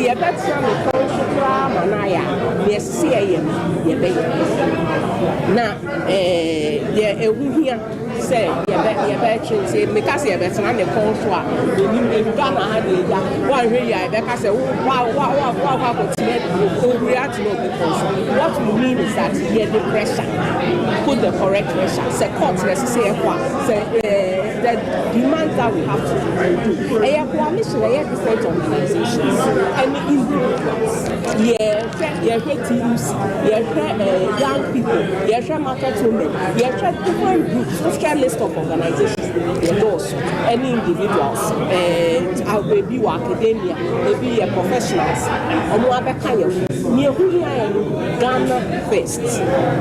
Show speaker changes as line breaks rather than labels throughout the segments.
Yɛbɛtena ne kɔn so koraa ma no ayɛ a, deɛ ɛsɛ sɛ yɛyɛ no, yɛbɛyɛ. Na deɛ ɛho hia sɛ yɛbɛtwe, nti meka sɛ yɛbɛtena ne kɔn so a, ɛnim Ghana ha deɛ, agya woanhwɛ yi a, yɛbɛka sɛ woakɔ akɔtena ohuri atena obi kɔn so. What we mean is that yɛde pressure, put the correct pressure, sɛ court na ɛsɛ sɛ yɛkɔ a, sɛ the demands that we have to do, ɛyɛ coalition, ɛyɛ different organizations ɛne individuals. Yɛhwɛ TUC, yɛhwɛ young people, yɛhwɛ market women, yɛhwɛ different groups, wohwɛ list of organizations, yɛdɔɔso, ɛne individuals, ebi wɔ academia, ebi yɛ professionals, ɔmo abɛka yɛn ho. Nea ehu hia yɛ no, Ghana first,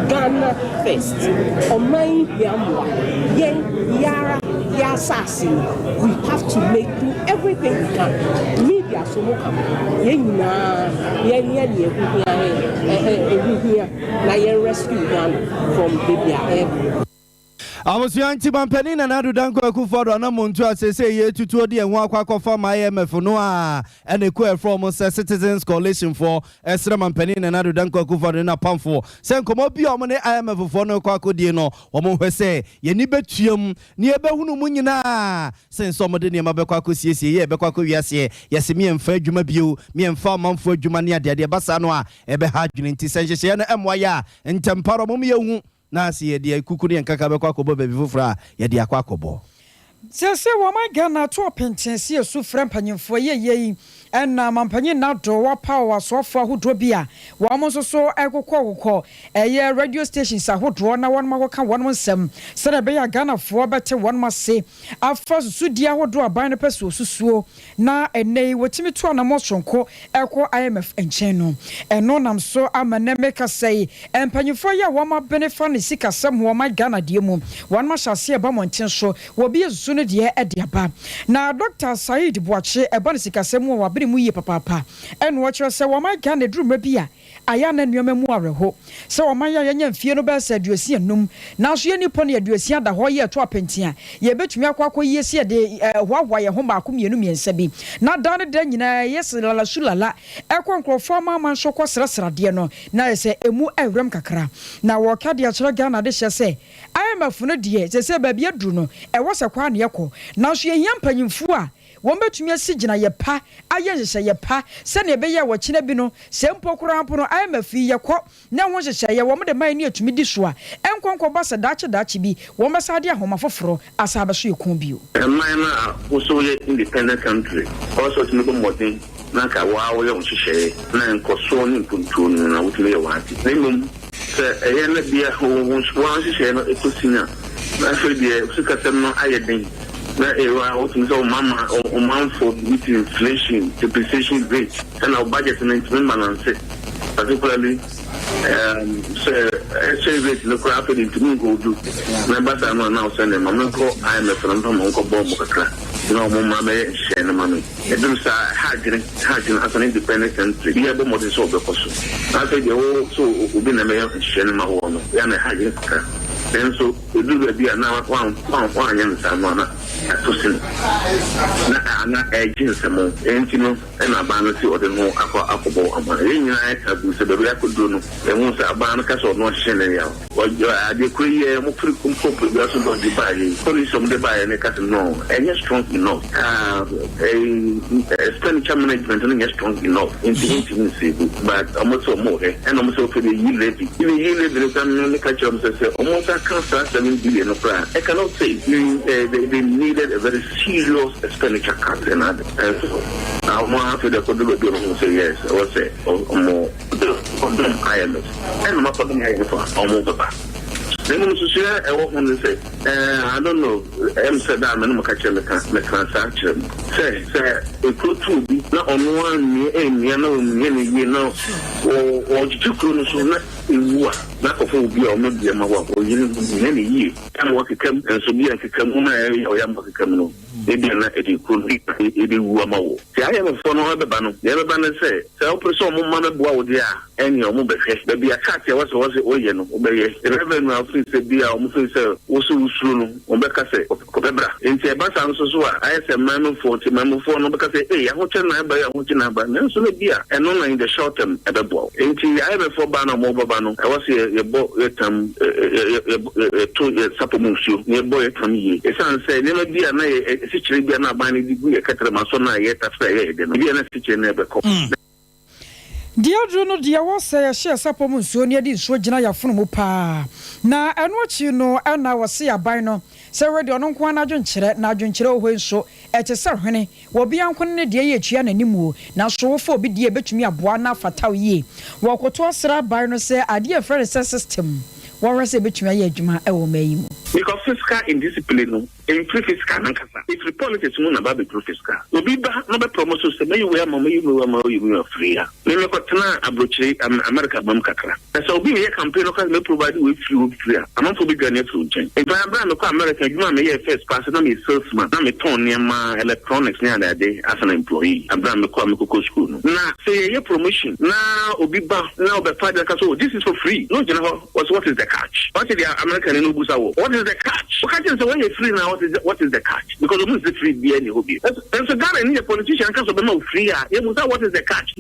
Ghana first. Ɔman hia mmoa. Yɛn yara yɛ asase no, we have to make do everything we can. Media so mo ka yɛn nyinaa yɛn yɛ nea ehu hia yɛ ɛ ɛ ehu hia na yɛn rescue Ghana from baabi a ɛɛkɔ.
Abusua, nti mampanin Nana Addo Dankwa Akufo-Addo anamontu a sese yɛ tutuo de ɛho akɔ akɔfa ma IMF no a, ɛna ɛkɔ ɛfrɛ ɔmo sɛ Citizens Coalition foɔ ɛsrɛ mampanin Nana Addo Dankwa Akufo-Addo ne n'apamfoɔ sɛ nkɔmmɔ bi a ɔmo ne IMF foɔ no kɔ akɔdie no, ɔmo hwɛ sɛ yɛni bɛtua mu ne yɛbɛhunu mu nyinaa sɛ nsɛ ɔmo de nneɛma bɛkɔ akɔsiesie yɛ bɛkɔ akɔ wiaseɛ yɛsɛ miɛmfa adwuma bio, miɛmfa amanfoɔ adwuma ne adeadeɛ ba saa no a ɛbɛha adwene. Nti sɛ nhyehyɛeɛ no ɛmmoa yɛ a, ntɛmpa no ɔmo yɛhu na sɛ yɛde kuku ne yɛn kaka bɛkɔ akɔbɔ baabi foforɔ a, yɛde akɔ akɔbɔ.
Sɛ wɔma Ghana to ɔpenten si esu frɛ mpanyimfoɔ yɛyɛ yi, ɛna mampanyin nado wapaw asoafoɔ ahodoɔ bi a wɔn nso so ɛkokɔ kokɔ ɛyɛ radio stations ahodoɔ na wɔn akɔka wɔn nsɛm sɛdeɛ ɛbɛyɛ a Ghanafoɔ bɛte wɔn ase afa susudie ahodoɔ aban no pɛ so osusuo na ɛnɛ yi wɔtumi to anamɔ sonko ɛkɔ IMF nkyɛn no. Ɛno nam so ama nnɛ meka sɛ yi mpanyinfoɔ yi a wɔn abene fa ne sikasɛm wɔ ɔman Ghana deɛ mu, wɔn ahyɛ aseɛ ɛba mmɔnten so, wɔbi esusu no deɛ ɛde aba. Na Dr Said Buakye ɛba ne sikasɛm mu wɔ wabene mu yie papaapa, ɛna wɔkyerɛ sɛ wɔn Ghana duru mmerɛ bi a ayɛ ana nneɛma mu awerɛho sɛ wɔn ayɛ a yɛnya mfie no bɛyɛ sɛ 65, nanso yɛn nipa no yɛ 60 da hɔ yɛ ɛto apɛnten a yɛbɛtumi akɔ yie si yɛde hoahoa yɛn ho baako, mmienu, mmiɛnsa bi na dan ne da nyinaa yɛ sɛ lala su lala ɛkɔ nkurɔfoɔ ama nso kɔ srɛsrɛdeɛ no na yɛ sɛ emu ɛwɛm kakra. Na wɔka de akyerɛ Ghana de hyɛ sɛ IMF no deɛ, sɛ baabi aduru no, ɛwɔ sɛ kwan ne yɛkɔ, nanso yɛhia mpanyimfoɔ a wɔn bɛtumi asi gyina pa ayɛ nhyehyɛeɛ pa sɛnea ɛbɛyɛ a wɔkyena bi no, sɛ mpo koraa mpo no IMF yi yɛkɔ na ho nhyehyɛeɛ wɔn de man ne atumi di so a, ɛnkɔnkɔ sɛ daakye daakye bi wɔn bɛsa de ahoma foforɔ asa abɛso yɛ kɔn bio.
Ɛman no a woso yɛ independent country, ɔwɔ sɛ ɔtumi bɔ mmɔden na nka waa woyɛ wo nhyehyɛeɛ na nkɔsoɔ ne mpuntuo no na wotumi yɛ w'ade, na mmom sɛ ɛyɛ na bia wɔn nhyehyɛeɛ no ɛkɔ sin a, na afei deɛ sikasɛm no ayɛ den na ɛwɔ a wotumi sɛ ɔmama ɔmanfo with inflation, depreciation rate, ɛna wo budget no ntumi balance, particularly sɛ exchange rate no koraa afei de ntumi nkɔdu na ɛba saa no a, na wosɛ ne ma menkɔ IMF no mfa ma nkɔbɔ mo kakra na ɔmo ma bɛyɛ nhyehyɛe no ma me. Ɛduru saa, ha adwene as an independent country bi ɛbɔ mmɔden sɛ ɔbɛkɔ so, na afei deɛ wo so obi na mɛyɛ nhyehyɛe no ma wɔ no yɛ na ha adwene kakra. Nanso ɛduru baabi a na woanyɛ no saa no a, na ato sene na ana ɛgye nsɛm. Ɛnti no ɛna aban no si ɔde no ho akɔ akɔbɔ ama yɛn nyinaa. Ɛka gu sɛ baabi akɔduro no, ɛhu sɛ aban no ka sɛ ɔno ɔhyehyɛ ne yaw adeɛ koro yi yɛ mo firi nkɔpɔ bi aso dɔgye baayɛ policy ɔmo de baayɛ ne ka sɛ no, ɛnyɛ strong enough, expenditure management no nyɛ strong enough, nti ntumi nsave. But ɔmo sɛ ɔmo hwɛ, ɛna ɔmo sɛ ɔfɛ de yi levy, even yi levy no kora no, ka kyerɛ ɔmo sɛ ɔmo nsa ka saa 7 billion no koraa, ɛ cannot save. They needed a very serious expenditure cut, ɛna ade ɛnso na ɔmo afei de kɔdo baabi ɔmo sɛ yes, ɛwɔ sɛ ɔmo kɔdɔm IMF, ɛna ɔmo akɔdɔm IMF a ɔmo bɛba. Na mmom susua ɛwɔ ho no sɛ I don't know, sɛ daa mɛ no meka kyerɛ meka saa kyerɛ mu sɛ ekuro tu obi na ɔno anua ɛnua na ɔnua no yie na ɔgyegye kuro no so na ewu a. na akɔfa obi a ɔno deɛ ma wo a ɔyere ho nyɛ ne yie ama wakeka mu, nso bi a nkeka mu no a ɛyɛ ɔyɛ ama wakeka mu no, ebia na ɛde kuro no ɛbɛwu ama wo. Nti IMF foɔ no ɛbɛba no, deɛ ɛbɛba ne sɛ, sɛ wopere sɛ wɔn mma bɛboa wo deɛ a, ɛnneɛ wɔn bɛhwɛ baabi a cut a ɛwɔ sɛ wɔsɛ woyɛ no, wobɛyɛ. Revenue a wofiri sɛ bi a wɔn firi sɛ wo sɛ wosuro no, wɔn bɛka sɛ kɔpɛ bra. Enti ɛba saa nso so a, ayɛ sɛ mmamufoɔ, nti mmamufoɔ no bɛka sɛ, Ei, ahokyere na aba yi, ahokyere na aba. Nanso na ebia ɛno na in the short term ɛbɛboa wo. Enti IMFfoɔ ba no a wɔbɛba no, ɛwɔ sɛ yɛbɔ yɛn tam, yɛto yɛn sapɔ mu nsuo na yɛbɔ yɛn tam yie. Ɛsiane sɛ nneɛma bi a na yɛ, asikyire bi a na aban no de gu yɛn kɛtrɛma so na yɛtafere a ɛyɛ yɛn dɛ no, ebia na asikyire no rebɛkɔ.
Deɛ aduru no deɛ wɔ sɛ yɛhyɛ sapɔ mu nsuo na yɛde nsuo gyina yɛafono mu paa. Na ɛno akyi no na wɔse aban no sɛ wei deɛ ɔno nko ara n'adwenkyerɛ, na adwenkyerɛ wɔ hɔ yi nso ɛte sɛ hwene, wɔ obiara nko ne deɛ yɛ tua n'anim o, nanso wofa obi deɛ ɛbɛtumi aboa na afata wo yie. Wɔkoto asrɛ aban no sɛ adeɛ a yɛfrɛ no sɛ system wɔnhwɛ sɛ ɛbɛtumi ayɛ adwuma wɔ ɔman yi mu.
Because fiscal indiscipline no Ɛmfiri fisika no ankasa, ɛfiri politics mu na aba abɛduru fisika. Obi ba na ɔbɛ promise wo sɛ mɛyi wei ama wo, mɛyi wei ama wo, mɛyi wei afiri a. Me mekɔtenaa abrokyire, America bam kakra. Na sɛ obi reyɛ campaign na ɔka sɛ mɛ provide wei firi hɔ firi a, amanfoɔ bɛdwane afiri wo nkyɛn. In fact, berɛ a mekɔɔ America, adwuma a meyɛɛ first paa sɛ na meyɛ salesman, na metɔn nneɛma, electronics ne adeade as an employee, berɛ a mekɔɔ a mekɔkɔ school no. Na sɛ yɛyɛ promotion na obi ba na ɔbɛfa adeɛ na ɔka sɛ oh this is for free, na ɔgyina hɔ. Wɔse what is the catch? Wate deɛ America ni no busa wo? What is the catch? Woka kyerɛ no sɛ wei yɛ free na what is what is the catch? Because ɔmo nsɛ free biaa nni hɔ bio. Nso Ghana ni yɛ politician ka sɛ ɔbɛma wo free a yɛbusa what is the catch?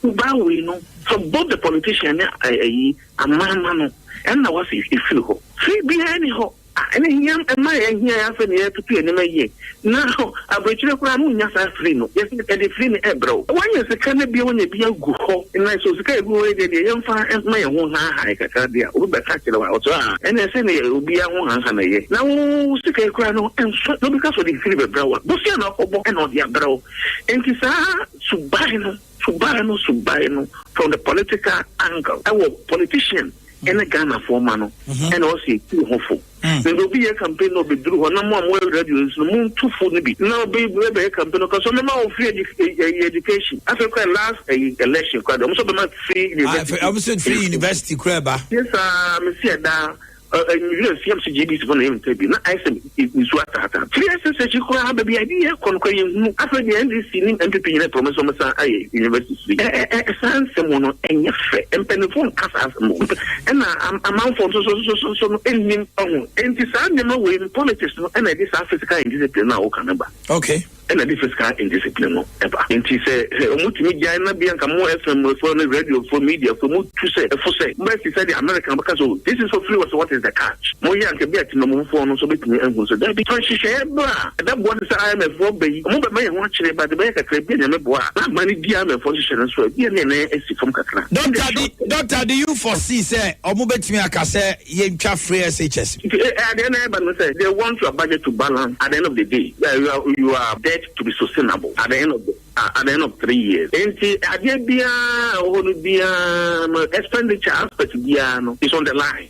Suban wei no from both the politician ne ayi amaama no ɛna wase efiri hɔ. Free biaa nni hɔ. A ɛna hia ɛma yɛn hia yɛn afei na yɛtoto yɛn nneɛma yie na aburokyire koraa no nnya saa free no yɛsɛ yɛde free no ɛbrɛ wo wanya sika no bia wanya bi agu hɔ na sɛ sika egu hɔ yi deɛ deɛ yɛmfa mma yɛn ho haahae kakra deɛ obi bɛka kyerɛ wo a ɔsɛ a ɛna ɛsɛ ne obiara ho haaha na ɛyɛ na wo sika yi koraa no ɛnso na obi ka sɛ ɔde free bɛbrɛ wo a bosia na ɔkɔbɔ ɛna ɔde abrɛ wo nti saa suban no suban no suban no from the political angle ɛwɔ politician ɛne Ghanafoɔ ma no ɛna ɔsɛ yɛtu ho fo na sɛ obi yɛ campaign na ɔbɛduru hɔ na mo a moyɛ radio nso no montu fo no bi na obi bɛyɛ campaign no ɔka sɛ ɔmɛma wo free education afei koraa last ɛyi election koraa deɛ ɔmo sɛ ɔbɛma free university
ɔmo sɛ free university koraa ba
yes saa mesi ɛdaa Nwura fi am sɛ JBC fo na yɛ nta bi na ayɛ sɛ nsuo ataataa. Firi SSH koraa baabi a yɛde yɛ kɔ no koraa yɛnhunu. Afei deɛ NDC ne NPP nyinaa promise wɔn san ayɛ university free. Ɛ ɛ ɛ saa nsɛm no ɛnyɛ fɛ. Mpanimfoɔ nka saa asɛm no. Ɛna amanfoɔ nso so so so no nnim ɔho. Enti saa nneɛma wei no politics no ɛna ɛde saa fiscal indiscipline no a woka no ba.
Okay.
Ɛna ɛde fiscal indiscipline no ba. Nti sɛ sɛ ɔmo tumi gyae na bia nka mo FM foɔ ne radio foɔ media foɔ mo tu sɛ ɛfo sɛ mo bɛyɛ te sɛ deɛ America no bɛka sɛ oh this is for free wɔsɛ what is the catch mo yɛ a nka bia temamufoɔ no nso bɛtumi ahu sɛ daabi fa nhyehyɛeɛ bra a ɛbɛboa te sɛ IMF foɔ ba yi ɔmo bɛma yɛn ho akyere but ɛbɛyɛ kakra bia Nyame boa a na aban no di IMF foɔ nhyehyɛeɛ no so a bia ne yɛn nan asi fam kakra.
Doctor do doctor do you foresee sɛ ɔmo bɛtumi aka sɛ yɛntwa free SHS?
Nti adeɛ no ɛba no sɛ they want your budget to balance at the end of the day your your debt to be sustainable at the end of the at the end of 3 years. Nti adeɛ biara ɛwɔ hɔ no biara no expenditure aspect biara no is on the line.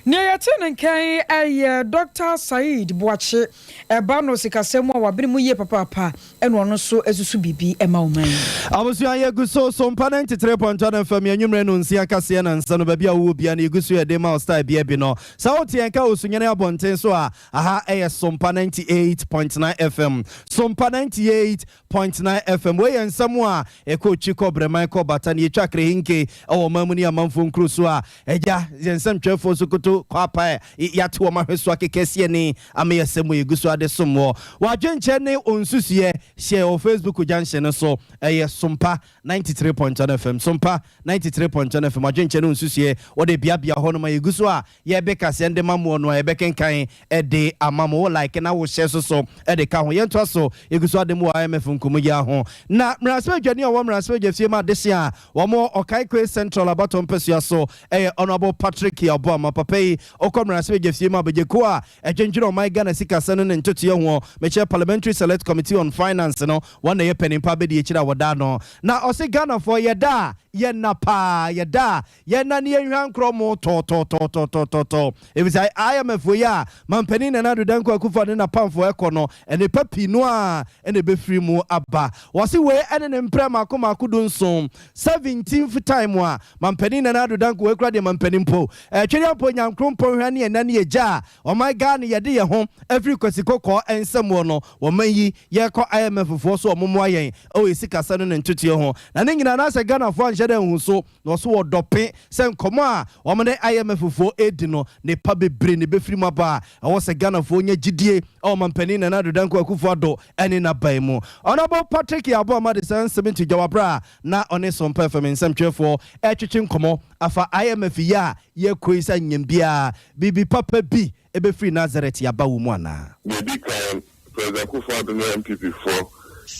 Nea yɛte ne nkan yɛ Dr. Saeed Boakye, ɛba no sikasɛm mu a wabene mu yie papaapa, ɛna ɔno nso asusu biribi ma ɔman yi.
Abusua yɛgu so Sompa 93.1 FM yɛn anwummerɛ no nsia kaseɛ na nsa no baabi a wowɔ bia no yɛgu so yɛde ma wo style bia bi no sɛ wote yɛn ka wɔ Sunyani abɔnten so a aha ɛyɛ Sompa 98.9 FM Sompa 98.9 FM wei yɛ nsɛm a ɛkɔ twi kɔ brɛman kɔ bata ne yɛtwa krehinke ɛwɔ ɔman mu ne amanfoɔ nkuro so a agya yɛn nsɛmtwerɛfoɔ nso koto kɔ apa yɛate wɔn ahwɛ so akeka sie ne ama yɛ sɛm yɛgu so ade som wɔ wadwenkyɛ ne onsusuɛ hyɛ wɔ Facebook junction no so ɛyɛ Sompa 93.1 FM Sompa 93.1 FM wadwenkyɛ ne onsusuɛ wɔde biabia hɔ no ma yɛgu so a yɛbɛka sɛ ɛnde ma moɔ no a yɛbɛkenkan ɛde ama mo wo like na wohyɛ so so ɛde ka ho yɛntoa so yɛgu so ade mu wɔ IMF nkɔmmɔ yi ho na mmarahyɛbadwani a ɔwɔ mmarahyɛbadwa fie mu adehye a wɔn Okaikwei Central abatɔ mpasua so ɛyɛ Honourable Patrick Yaboama papa yi ɔkɔ mmarahyɛbadwa fie mu abegyeko a ɛdwendwene ɔman Ghana sikasɛm no ne ntotoeɛ ho mekyerɛ Parliamentary Select Committee on Finance no wɔn na ɛyɛ panimpa abɛdi akyire a wɔda no na ɔse Ghanafoɔ yɛda a yɛnna paa yɛda a yɛnna ne yɛnhwa nkorɔ mo tɔɔtɔɔtɔɔtɔɔtɔɔ ɛfisɛ IMF yi a mampanin Nana Addo Dankwa Akufo ne n'apamfoɔ ɛkɔ no nnipa pii no a ɛna ɛbɛfiri mu. aba. Wɔse wei ɛne ne mprɛ mako mako 17, 17th time a mampanin Nana Addo Dankwa wei kora deɛ mampanin mpo Twɛdeɛ Nyankrompɔn hwɛ ne ɛna ne yɛgya a ɔman Ghana yɛde yɛn ho afiri Kwasi Kɔkɔɔ nsɛm wɔ no wɔman yi yɛkɔ IMF foɔ so ɔmo mmoa yɛn ɛwɔ yɛ sikasa no ne ntotoeɛ ho na ne nyinaa na sɛ Ghanafoɔ anhyɛ dɛ nhu so na ɔso wɔ dɔpe sɛ nkɔmɔ a wɔn ne IMF foɔ edi no nipa bebree ne bɛfiri mu aba a ɛwɔ sɛ Ghanafoɔ nya gyidie ɛwɔ mampanin Nana Addo Dankwa Akufo-Addo ɛne n'aban mu. Honourable Patrick Yaw Boamah de saa nsɛm nto dwa wabra a na ɔne Sompa FM nsɛmtwerɛfoɔ ɛtwetwe nkɔmɔ afa IMF yi a yɛkɔ yi sɛ nyɛm biara biribi papa bi ɛbɛfiri Nazareth yaba wɔ mu anaa.
Deɛ di kan, President Akufo-Addo ne NPP foɔ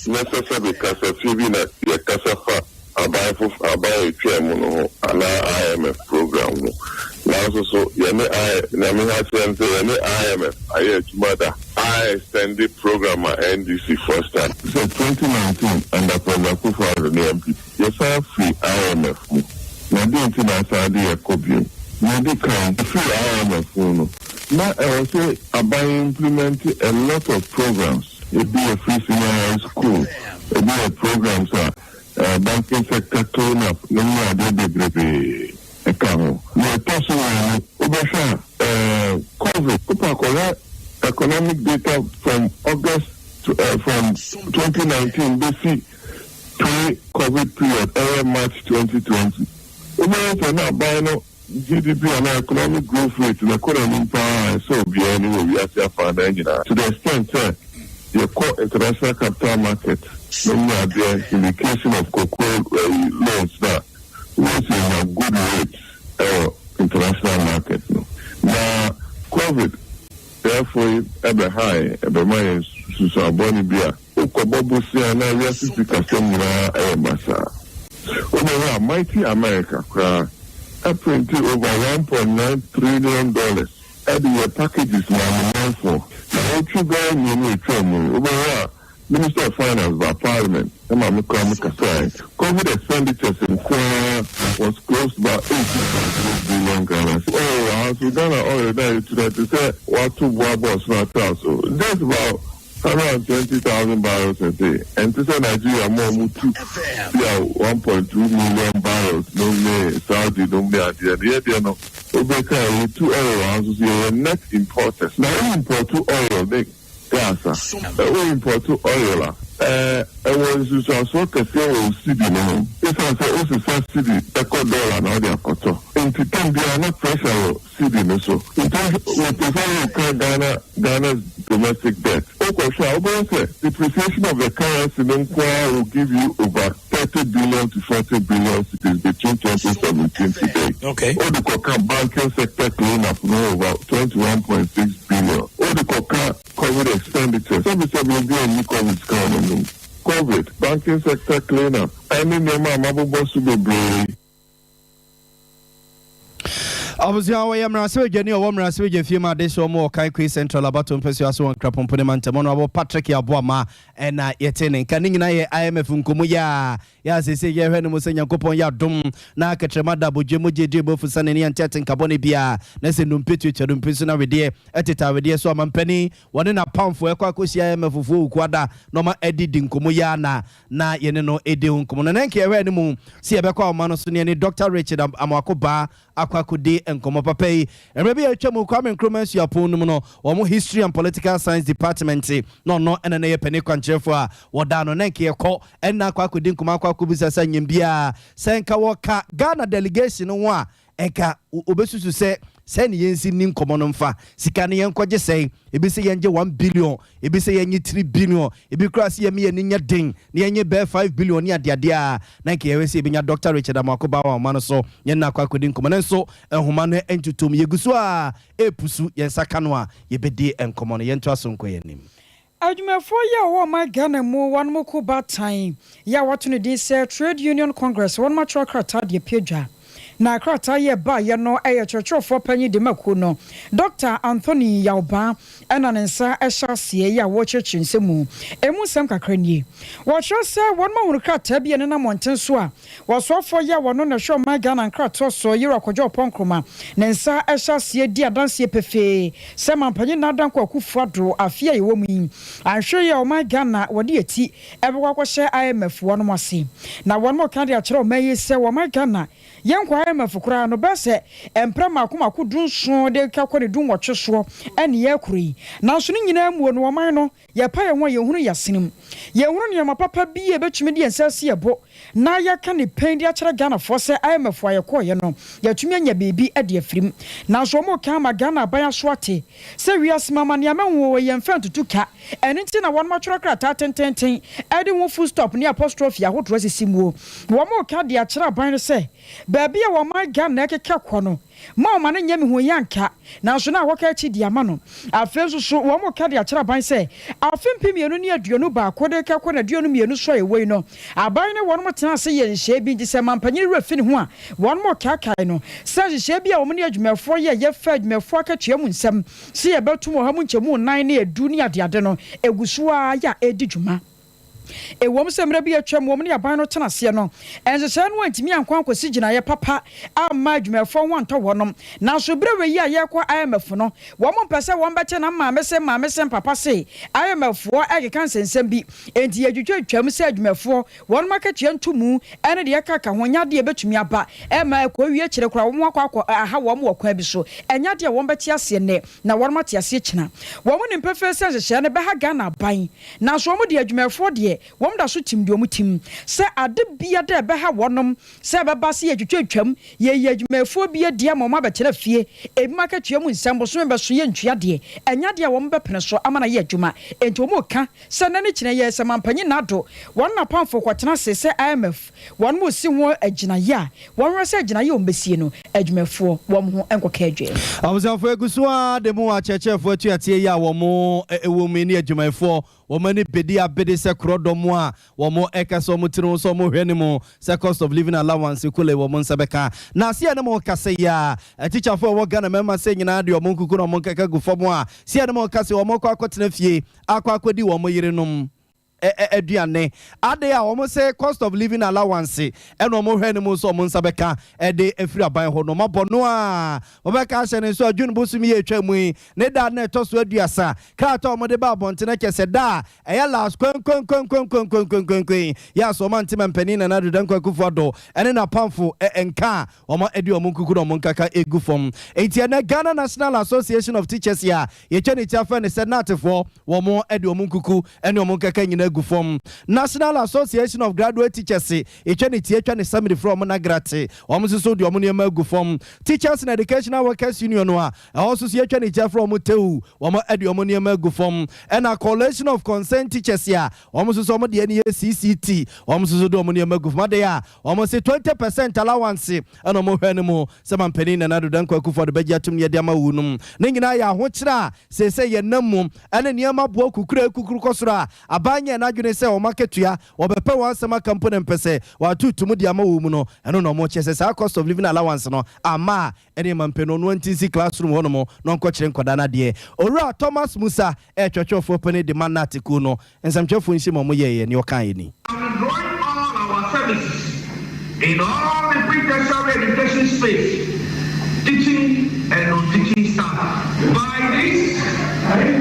nyɛ sɛ sɛbe kasafie bi na yɛkasa fa aban fof aban a etwa mu no ho anaa IMF program ho. Nanso so yɛne I na me ha kyerɛ no sɛ yɛne IMF ayɛ adwuma da a extend program a NDC foɔ start. Sɛ 2019 under President Akufo-Addo ne NPP yɛsan firi IMF mu na deɛ nti na asan de yɛkɔ biom. Na di kan firi IMF mu no, na ɛwɔ sɛ aban implement a lot of programs. Ebi yɛ free senior high school, ebi yɛ programs a banking sector clean up ne mu adeɛ bebrebe ɛka ho. Na ɛtɔ so wɔ no, wobɛhwɛ a COVID wopɛ akɔhwɛ economic data from August to, from 2019 bɛsi pre-COVID period, ɛyɛ March 2020, wobɛyɛ sɛ na aban no GDP ana economic growth rate na kɔ n'anim paa sɛ obiara ni wɔ wiase afa na nyinaa, to the extent sɛ yɛkɔ international capital market na mu adeɛ syndication of cocoa loans na wọ́n sì nya good rates ɛwɔ international market no. Na COVID therefore ɛbɛ ha yɛ ɛbɛma yɛn susuabɔne bi a wokɔbɔ bosia na wiase sikasɛm nyinaa ɛyɛ basaa. Wobɛhwɛ a, mighty America koraa ɛprint over $1.9 trillion ɛde yɛ packages na amanfoɔ na wɔtwe bɛyɛ 2 atwa mu yi. Wobɛhwɛ a, Minister of Finance ba Parliament ɛma me kora me kasae, COVID expenditures nkoaa was close to about 80 billion Ghana. Oh, ahosuo Ghana oil na yɛtu na te sɛ wato boa bɔs no atra so, just about 120,000 barrels a day. Ɛnte sɛ Nigeria mo a mo tu bi a 1.2 million barrels no ne Saudi nom ne adeɛ no. Yɛ deɛ no, wobɛka yɛtu oil wɔ ha nso so, yɛyɛ net importers. Na wo import oil ne gas a, wo import oil a, ɛwɔ nsusuasoɔ kɛseɛ wɔ cedi no ho, ɛsiane sɛ wosesa cedi ɛkɔ dollar na wode akɔtɔ, nti tam biara na pressure wɔ cedi no so. Nti wɔte sɛ woka Ghana's domestic debt, wokɔhwɛ a, wobɛyɛ sɛ depreciation of the currency no nkoaa will give you over 30 billion to 40 billion cedis between 2017 today. Wode kɔka banking sector clean up no, over 21.6 billion. Wode kɔka COVID expenditure, sɛbisɛbi obi a nni COVID sika wɔ n'anim, COVID, banking sector clean up ɛne nneɛma a mabobɔ so bebree.
Abusua, wɔyɛ mmarahyɛbadwani a ɔwɔ mmarahyɛbadwa fie mu ade hyɛ ɔmo wɔ Okaikwei Central abato mpɛsua so wɔ Nkrapɔmpɔ ma ntɛm ɔno abɔ Patrick Yaw Boamah ɛna yɛte ne nka. Ne nyinaa yɛ IMF nkɔmmɔ yi a yɛ a seesei yɛhwɛ no mu sɛ Nyankopɔn yɛ adom na akɛtrɛma da abodwe mu gyegye bɔfu sane ne yɛnte ate nkabɔne biaa na sɛ nnompe tuatua nnompe so na wedeɛ ɛteta awedeɛ so amampani wɔne napamfoɔ ɛkɔ akɔhyia IMF foɔ wukuada na ɔma ɛdidi nkɔmmɔ yi a na yɛne no ɛdi ho nkɔmmɔ no. Na nka yɛhwɛ no mu sɛ yɛbɛkɔ ahoma no so ne yɛne Dr Richard Amoako Baa akɔ akɔdi nkɔmmɔ papa yi. Mmerɛ bi a atwa mu, Kwame Nkrumah Suapɔn no mu no, wɔn History and Political Science Department na ɔno ɛna ne yɛ panin kwankyerɛfoɔ a wɔda no. Na nka yɛkɔ ɛna akɔ akɔdi nkɔmmɔ akɔ akɔbisa sɛ nyim biara sɛ nka wɔka Ghana delegation no ho a, ɛnka obɛsusu sɛ sɛ ne yɛnsi ni nkɔmmɔ no mfa sika no yɛnkɔgye sɛn. Ebi sɛ yɛngye 1 billion, ebi sɛ yɛnye 3 billion, ebi koraa sɛ yɛmi yɛni nyɛ den na yɛnye bɛɛ 5 billion ne adeadeɛ a na nka yɛhwɛ sɛ yɛbɛnya Dr Richard Amoako Baa wɔ ahoma no so yɛn na akɔ akɔdi nkɔmmɔ no nso. Nhoma no ntutom yɛgu so a ɛpusu yɛn nsa ka no a, yɛbɛdi nkɔmmɔ no. Yɛntoa so nkɔ yɛn anim.
Adwumafoɔ yi a wɔwɔ ɔman Ghana mu wɔn ko baatan yi a wɔato no din sɛ Trade Union Congress, wɔn atwerɛ krataa deɛ pie dwa. Na krataa yi a ɛbaeɛ no yɛ kyerɛkyerɛfoɔ panyin de ma kuo no, Dɔkta Anthony Yaw Baa na ne nsa hyɛ aseɛ yi a wɔrekyerɛkyerɛ nsɛm mu. Ɛmu nsɛm kakra nie. Wɔkyerɛ sɛ wɔnom ahunu krataa bi a ɛnenam mmɔnten so a wɔsoafoɔ yi a wɔno na ɛhwɛ ɔman Ghana nkratoɔ soɔ, Yewura Kwadwo Ɔpɔn Nkrumah, ne nsa hyɛ aseɛ di adanseɛ pefee sɛ Mampanyin Nana Dankwa Akufo Addo afe a yɛwɔ mu yi anhwɛ yie a ɔman Ghana wɔde yɛ ti ɛbɛkɔ akɔhyɛ IMF wɔnom ase. Na wɔnom reka de akyerɛ ɔman yi sɛ wɔman Ghana yɛnkɔ IMF koraa no bɛyɛ sɛ mprɛ mmaako mmaako dunson de rekɔ ne dunwɔtwe soɔ ɛne yɛrekoro yi. Nanso ne nyinaa muo no ɔman no yɛpa yɛn ho a yɛnhunu yɛasene mu. Yɛnhunu nneɛma papa bi a yɛbɛtumi de yɛn nsa asi yɛn bo na yɛaka ne pɛn de akyerɛ Ghanafoɔ sɛ IMF a yɛkɔeɛ no yɛatumi anya biribi de afiri mu. Nanso wɔn reka ama Ghana aban aso ate sɛ wiase mu amanneɛ ama ho wɔ yɛn mfa ntutu ka. Ɛno nti na wɔnom atwerɛ krataa tententen de ho full stop ne apostrophe ahodoɔ asisi muo. Wɔn reka de akyerɛ aban no sɛ baabi a wɔman Ghana rekeka kɔ no, Ma ɔma no nyɛ me hu yi anka, nanso na wɔka akyi de ama no. Afei nso so wɔreka de akyerɛ aban sɛ afe 2021 de rekɔ n'aduonu mmienu so a yɛwɔ yi no, aban ne wɔnom tena ase yɛ nhyehyɛe bi nti sɛ mampanyin werɛ fi ne ho a, wɔnom rekaakae no sɛ nhyehyɛe bi a wɔn ne adwumayɛfoɔ yɛ yɛfa adwumayɛfoɔ akatua mu nsɛm sɛ yɛbɛtom ɔha mu nkyɛmu nnan ne edu ne adeade no, ɛgu so ara yɛ a ɛredi dwuma. Ɛwom sɛ mmerɛ bi a atwam wɔn ne aban no tena aseɛ no, nhyehyɛeɛ no antumi ankɔ ankɔsi gyinaeɛ papa amma adwumayɛfoɔ ho antɔ wɔnom. Nanso berɛ wei yi a yɛrekɔ IMF no, wɔn mpɛ sɛ wɔn bɛte na maame se maame se papa se IMF foɔ rekeka nsɛnsɛm bi. Enti yɛtwitwatwam sɛ adwumayɛfoɔ wɔnom akatua ntomu ne deɛ ɛkaka ho nyɛ adeɛ a ɛbɛtumi aba ma ɛkɔwie akyire koraa wɔn akɔ akɔ aha wɔn wɔ kwan bi so. Ɛnyɛ adeɛ a wɔn bɛte aseɛ nnɛ na wɔnom ate aseɛ kyina. Wɔn nim pefee sɛ nhyehyɛeɛ no bɛha Ghana aban. Nanso wɔn deɛ adwumayɛfoɔ deɛ, wɔn da so tim deɛ wɔn tim, sɛ ade bia da ɛbɛha wɔnom, sɛ ɛbɛba sɛ yɛtwitwatwam, yɛyi adwumayɛfoɔ bi adi ama wɔn abɛtena fie, ebinom akatua mu nsɛm, bosome bɛso yɛntua deɛ, ɛnyɛ adeɛ a wɔn bɛpene so ama no ayɛ adwuma. Enti wɔn reka sɛ nnɛ ne kyena yi ayɛ sɛ Mampanyin Nado, wɔn n'apamfo rekɔtena ase sɛ IMF, wɔn resi ho agyinaeɛ a, wɔn hwɛ sɛ agyinaeɛ a wɔn bɛsie no, adwumayɛfoɔ wɔn ho nkɔka adwam.
Abusuafoɔ egu so ara de mu akyerɛkyerɛfoɔ atuateɛ yi a wɔn wɔ mu yi ne adwumayɛfoɔ wɔn ani bedi abede sɛ korɔdɔm a wɔn ɛka sɛ wɔn tiri ho sɛ wɔn hwɛ ne mu sɛ cost of living allowance kole wɔn nsa bɛka. Na se yɛne mo kasa yi a atikyafoɔ a ɛwɔ Ghana mmarima sɛ nyinaa de wɔn nkuku na wɔn nkaka gu fam a se yɛne mo kasa yi wɔn kɔ akɔtena fie akɔ akɔdi wɔn yerenom aduane ade a wɔn se cost of living allowance ɛna wɔn hwɛ ne mu nso wɔn nsa bɛka ɛde afiri aban hɔ no wɔn abɔ no a wɔbɛka ahyɛ ne nso a June bosom yi atwa mu yi ne da na ɛtɔ so 30 krataa a wɔde ba abɔnten kyɛ sɛ da a ɛyɛ last kwenkwenkwenkwenkwenkwenkwenkwen yɛ aso wɔn ante mampanin Nana Addo Dankwa Akufo-Addo ɛne n'apamfo nka a wɔn de wɔn nkuku na wɔn nkaka egu fam. Nti ɛnɛ Ghana National Association of Teachers a yɛtwa ne ti afɛ ne sɛ NATfoɔ, wɔn de wɔn nkuku ne wɔn nkaka nyinaa gu fam. National Association of Graduate Teachers, yɛtwa ne ti atwa ne samiri frɛ wɔn NAGRAT, wɔn nso so de wɔn nneɛma agu fam. Teachers and Educational Workers Union a ɛhɔ nso so yɛtwa ne ti afrɛ wɔn TEWU, wɔn de wɔn nneɛma agu fam. Ɛna Coalition of Concerned Teachers a wɔn nso so wɔn deɛ no yɛ CCT, wɔn nso so de wɔn nneɛma agu fam. Adeɛ a wɔn se 20% allowance ɛna wɔn hwɛ no mu sɛ Mampanin Nana Addo Dankwa Akufo-Addo bɛgye atom ne yɛde ama wo nom. Ne nyinaa yɛ ahokyerɛ a seesei yɛnam mu ne nneɛma boɔ kukuru a ɛkukuru kɔ soro a aban nyɛɛ n'adwene sɛ wɔn akatua wɔbɛpɛ wɔn asɛm aka mpo na mpɛ sɛ wɔato to mu de ama wɔn mu no, ɛno na wɔkyerɛ sɛ saa cost of living allowance no amma a ɛne mampanin ɔno anti nsi classroom hɔnom na ɔnkɔkyerɛ nkwadaa no adeɛ. Owura Thomas Musa yɛ twerɛtwerɛfoɔ panin de ma NAT kuo no. Nsɛmtwerɛfoɔ nhyiam a wɔyɛeɛ nea ɔkaeɛ ni.
Withdrawing all our services in all the pre-tertiary education space, teaching and non-teaching staff. By this,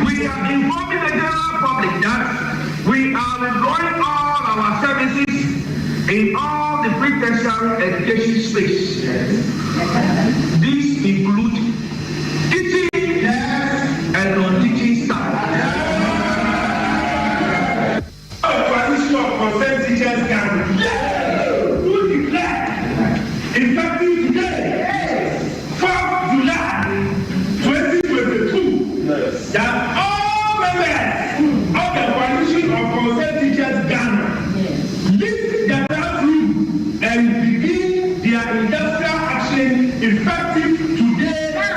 we are informing the general public that we are withdrawing all our services in all the pre-tertiary education space. These include teaching and non-teaching staff.
Coalition of Concerned Teachers Ghana do declare effective today, 4th July 2022, that all members of the Coalition of Concerned Teachers Ghana leave the classroom and begin their industrial action effective today.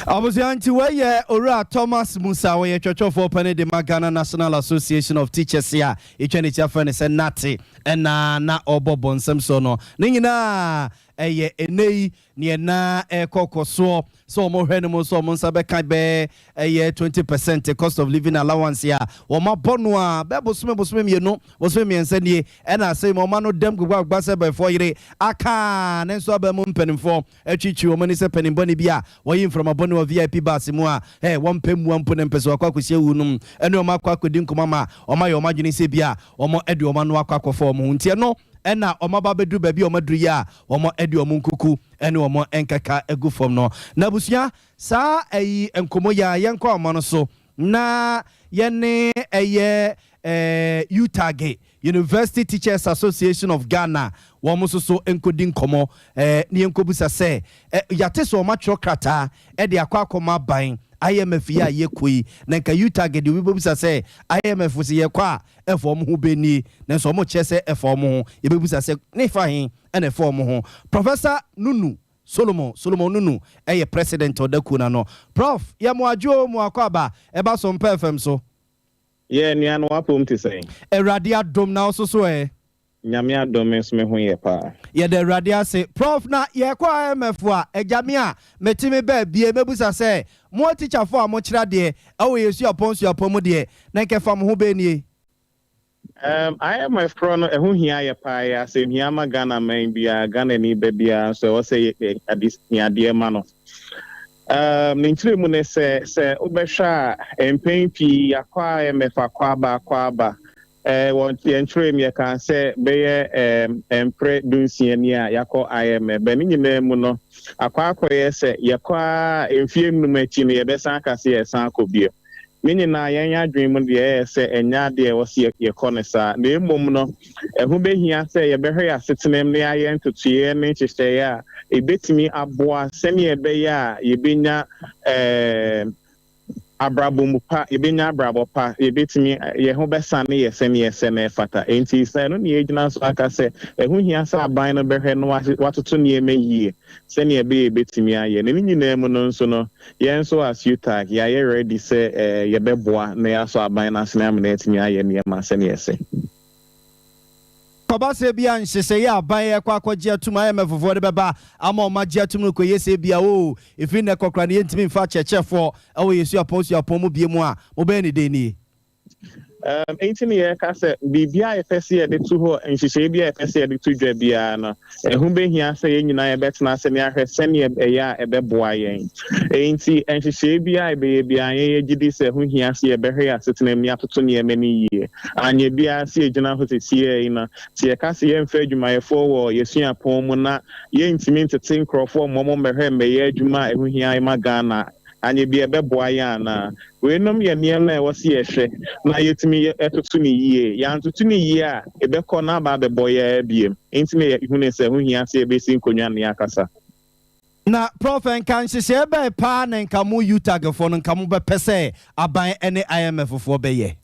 Abusua, nti wei yɛ Owura Thomas Musa, wɔyɛ twɛtwɛfoɔ panin de ma Ghana National Association of Teachers a ɛtwa ne ti afrɛ no sɛ NATE, ɛna na ɔbɔ bɔnsɛm soɔ no. Ne nyinaa ɛyɛ ɛnɛ yi neɛ na ɛkɔ kɔ soɔ sɛ wɔn hwɛ no mu sɛ wɔn nsa bɛka bɛɛ ɛyɛ 20% cost of living allowance a wɔn abɔ no a bɛɛ bosome bosome 2, bosome 3 nie. Ɛna asɛm wɔn ano dɛm gbogbo sɛ bɛfoɔ yere aka ne nso aba mu. Mpanimfoɔ atwitwi wɔn ani sɛ mpanimfoɔ bi a wɔyi mframabɔne wɔ VIP bus mu a wɔn mpɛ mua mpo ne mpɛ sɛ wakɔ akɔsi awu nom ɛne wɔn akɔ akɔdi nkɔmɔ ma wɔn ayɛ wɔn adwene sɛ bi a wɔn de wɔn ano akɔ akɔfɔ wɔn ho. Nti ɛno ɛna wɔn aba abɛduru baabi a wɔn aduru yi a wɔn de wɔn nkuku ɛne wɔn nkaka agu fam no. Na abusua, saa ɛyi nkɔmɔ yi a yɛnkɔ ɔmo no so na yɛne ɛyɛ UTAG, University Teachers Association of Ghana, wɔn nso so nkɔdi nkɔmɔ ne yɛnkɔbusa sɛ yɛate sɛ wɔn atwerɛ krataa ɛde akɔ akɔma aban IMF yi a yɛkɔ yi. Na nka UTAG deɛ, obi bɛbusa sɛ IMF sɛ yɛkɔ a ɛfa wɔn ho bɛnie, nanso wɔn kyerɛ sɛ ɛfa wɔn ho. Yɛbɛbusa sɛ ne fa he ɛna ɛfa wɔn ho. Professor Nunu Solomon, Solomon Nunu, ɛyɛ president ɔda kuo na no. Prof, yɛ mo adwo, mo akɔ aba ɛba so mpɛ FM so.
Yɛ nua no, wapom te sɛn?
Awurade adom, na ɔso so ɛ?
Nyame adom, me nso me ho yɛ paa.
Yɛda Awurade ase. Prof, na yɛkɔ IMF a, agya me a mete me baabie mɛbusa sɛ mo atikyafoɔ a mokyerɛ adeɛ ɛwɔ yɛ suapɔn suapɔn mu deɛ, na nkɛfa mo ho bɛɛ?
IMF korɔ no, ɛho hia yɛ paa. Yɛ asɛm hia ma Ghana man biara, Ghana ni ba biara nso ɛwɔ sɛ yɛ ade hiadeɛ ma no. Ne nkyerɛ mu ne sɛ wobɛhwɛ a, mpɛn pii yɛakɔ IMF, akɔ aba, akɔ aba. Wɔ yɛn twerɛ mu yɛka sɛ bɛyɛ mprɛ 16 ni a yɛakɔ IMF. Bɛ ne nyinaa mu no, akɔ akɔyɛ sɛ yɛkɔ a, mfie 5 akyi no yɛbɛsan aka sɛ yɛsan akɔ bio. Ne nyinaa yɛn adwene mu deɛ, ɛyɛ sɛ ɛnyɛ adeɛ ɛwɔ sɛ yɛkɔ ne saa, na mmom no ɛho bɛhia sɛ yɛbɛhwɛ yɛ asetena mu na yɛayɛ ntotoeɛ ne nhyehyɛeɛ a ɛbɛtumi aboa sɛnea ɛbɛyɛ a yɛbɛnya abrabɔ mu pa, yɛbɛnya abrabɔ pa, yɛbɛtumi yɛn ho bɛsane yɛ sɛnea ɛsɛ na ɛfata. Nti sɛ ɛno ne yɛgyina so aka sɛ ɛho hia sɛ aban no bɛhwɛ no watoto nneɛma yie sɛnea ɛbɛyɛ yɛbɛtumi ayɛ. Na ne nyinaa mu no nso no, yɛn nso as UTAG yɛayɛ ready sɛ yɛbɛboa na yɛasɔ aban no asene ama na yɛatumi ayɛ nneɛma sɛnea ɛsɛ.
Kɔba sɛ bi a nhyehyɛeɛ aban yɛ kɔ akɔgye atum IMF foɔ de bɛba ama ɔma gye atum no kɔyɛ sɛ bia o ɛfiri nnɛ kɔkora no yɛntumi mfa akyerɛkyerɛfoɔ ɛwɔ yɛ suapɔn suapɔn mu bie mu a, mobɛyɛ ne dɛn nie?
Nti ne yɛka sɛ biribi a yɛpɛ sɛ yɛde to hɔ, nhyehyɛeɛ bi a yɛpɛ sɛ yɛde to dwa biara no, ɛho bɛhia sɛ yɛn nyinaa yɛbɛtena ase ne ahwɛ sɛnea ɛyɛ a ɛbɛboa yɛn. Nti nhyehyɛeɛ bi a yɛbɛyɛ biara, yɛn yɛgye di sɛ ɛho hia sɛ yɛbɛhwɛ yɛ asetena mu ne atoto nneɛma no yie. Anyɛ biara sɛ yɛgyina hɔ sesie yi no, sɛ yɛka sɛ yɛmfa adwumayɛfoɔ wɔ yɛsuapɔn mu na yɛntumi ntete nkurɔfoɔ mmɔmɔ mmɛhwɛ mmɛyɛ adwuma a ɛho hia ma Ghana, anyɛ bi ɛbɛboa yɛn anaa? Weinom yɛ nneɛma a ɛwɔ sɛ yɛhwɛ na yɛtumi ɛtoto ne yie. Yɛantoto ne yie a, ɛbɛkɔ na aba abɛbɔ yɛ biem. Nti na yɛhu ne sɛ ho hia sɛ yɛbɛsi nkonnwa ne akasa.
Na Prof, nka nhyehyɛeɛ bɛɛ paa na nka mo UTAGfoɔ no nka mobɛpɛ sɛ aban ne IMF foɔ bɛyɛ?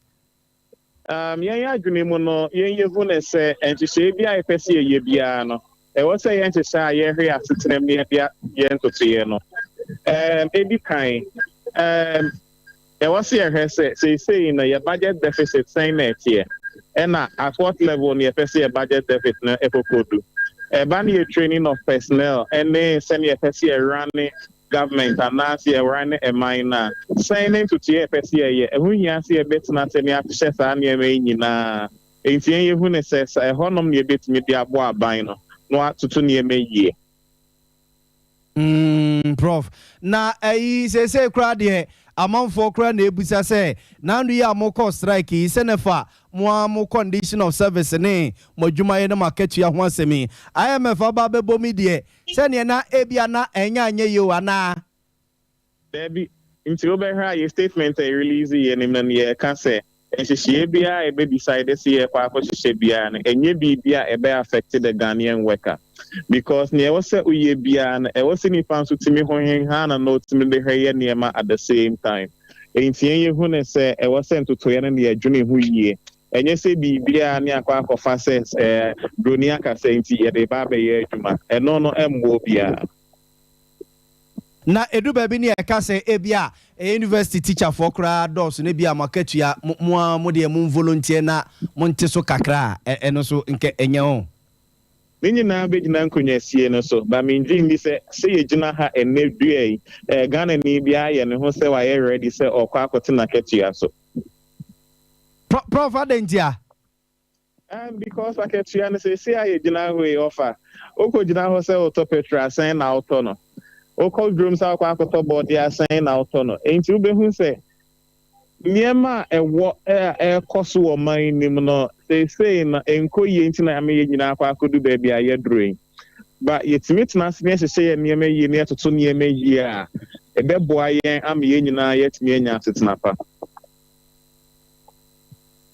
Yɛn adwene mu no, yɛn yɛhu ne sɛ nhyehyɛeɛ bi a yɛpɛ sɛ yɛyɛ biara no, ɛwɔ sɛ yɛn nhyehyɛ a yɛhwɛ asetena mu ne yɛde yɛn ntotoeɛ no. Edi kan, ɛwɔ sɛ yɛhwɛ sɛ seesei no yɛ budget deficit sɛn na ɛteɛ, ɛna at what level no yɛpɛ sɛ yɛ budget deficit no ɛkɔkɔdu. Ɛba no yɛ training of personnel ɛne sɛnea yɛpɛ sɛ yɛrun government anaasɛ yɛrun ɛman no a, sɛn ne ntotoeɛ yɛpɛ sɛ yɛyɛ. Ɛho hia sɛ yɛbɛtena sɛ ne ahyehyɛ saa nneɛma yi nyinaa. Nti yɛn yɛhu ne sɛ sɛ ɛhɔnom ne yɛbɛtumi de aboa aban no na watoto nneɛma yie.
Prof, na ɛyi seesei koraa deɛ, amanfoɔ koraa na ebusa sɛ nanu yi a mokɔ strike yi sɛ ne fa mo a mo condition of service ne mo adwumayɛ ne mo akatua ho asɛm yi, IMF aba abɛbɔ mi deɛ, sɛneɛ na ebia na ɛnyɛ anyɛ yie o anaa?
Daabi, nti wobɛhwɛ a, yɛ statement a release yɛ nim no, yɛka sɛ nhyehyɛeɛ biara a yɛbɛ decide sɛ yɛkɔ akɔhyehyɛ biara no, ɛnyɛ biribi a ɛbɛ affect the Ghanaian worker, because nea ɛwɔ sɛ woyɛ biara no, ɛwɔ sɛ nipa nso tumi ho henha na ɔtumi de hwɛ yɛ nneɛma at the same time. Nti yɛn yɛhu ne sɛ ɛwɔ sɛ ntotoeɛ no ne yɛdwene ho yie. Ɛnyɛ sɛ biribiara ne akɔ akɔfa sɛ broni akasa nti yɛde ba abɛyɛ adwuma. Ɛno no ɛmmoa obiara.
Na ɛdu baabi ne yɛka sɛ ebia ɛyɛ university teacherfoɔ koraa dɔɔso na ebia mo akatua mo mo ara mo deɛ mo volunteer na monte so kakra a, ɛno nso nkɛ ɛnyɛ ho.
Ne nyinaa bɛgyina nkonnwasie no so, but mengye nni sɛ, sɛ yɛgyina ha ɛnnɛ dua yi, eh, Ghanani biara ayɛ ne ho sɛ wayɛ ready sɛ ɔrekɔ akɔte n'akatua so.
Prof, adɛn ntia?
Because akatua no seesei a yɛgyina hɔ yi, ɔfa, wokɔgyina hɔ sɛ wotɔ petrol a, sɛn na wotɔ no? Wokɔ dwom sɛ wokɔ akɔtɔ bɔɔdeɛ a, sɛn na wotɔ no? Enti wobɛhu sɛ nneɛma a ɛwɔ a ɛrekɔ so wɔ ɔman no mu no, seesei no ɛnkɔ yie nti na ama yɛn nyinaa akɔ akɔdu baabi a yɛaduru yi. But yɛtumi tena ase na yɛhyehyɛ yɛn nneɛma yie na yɛtoto nneɛma yie a, ɛbɛboa yɛn ama yɛn nyinaa yɛatumi anya asetena pa.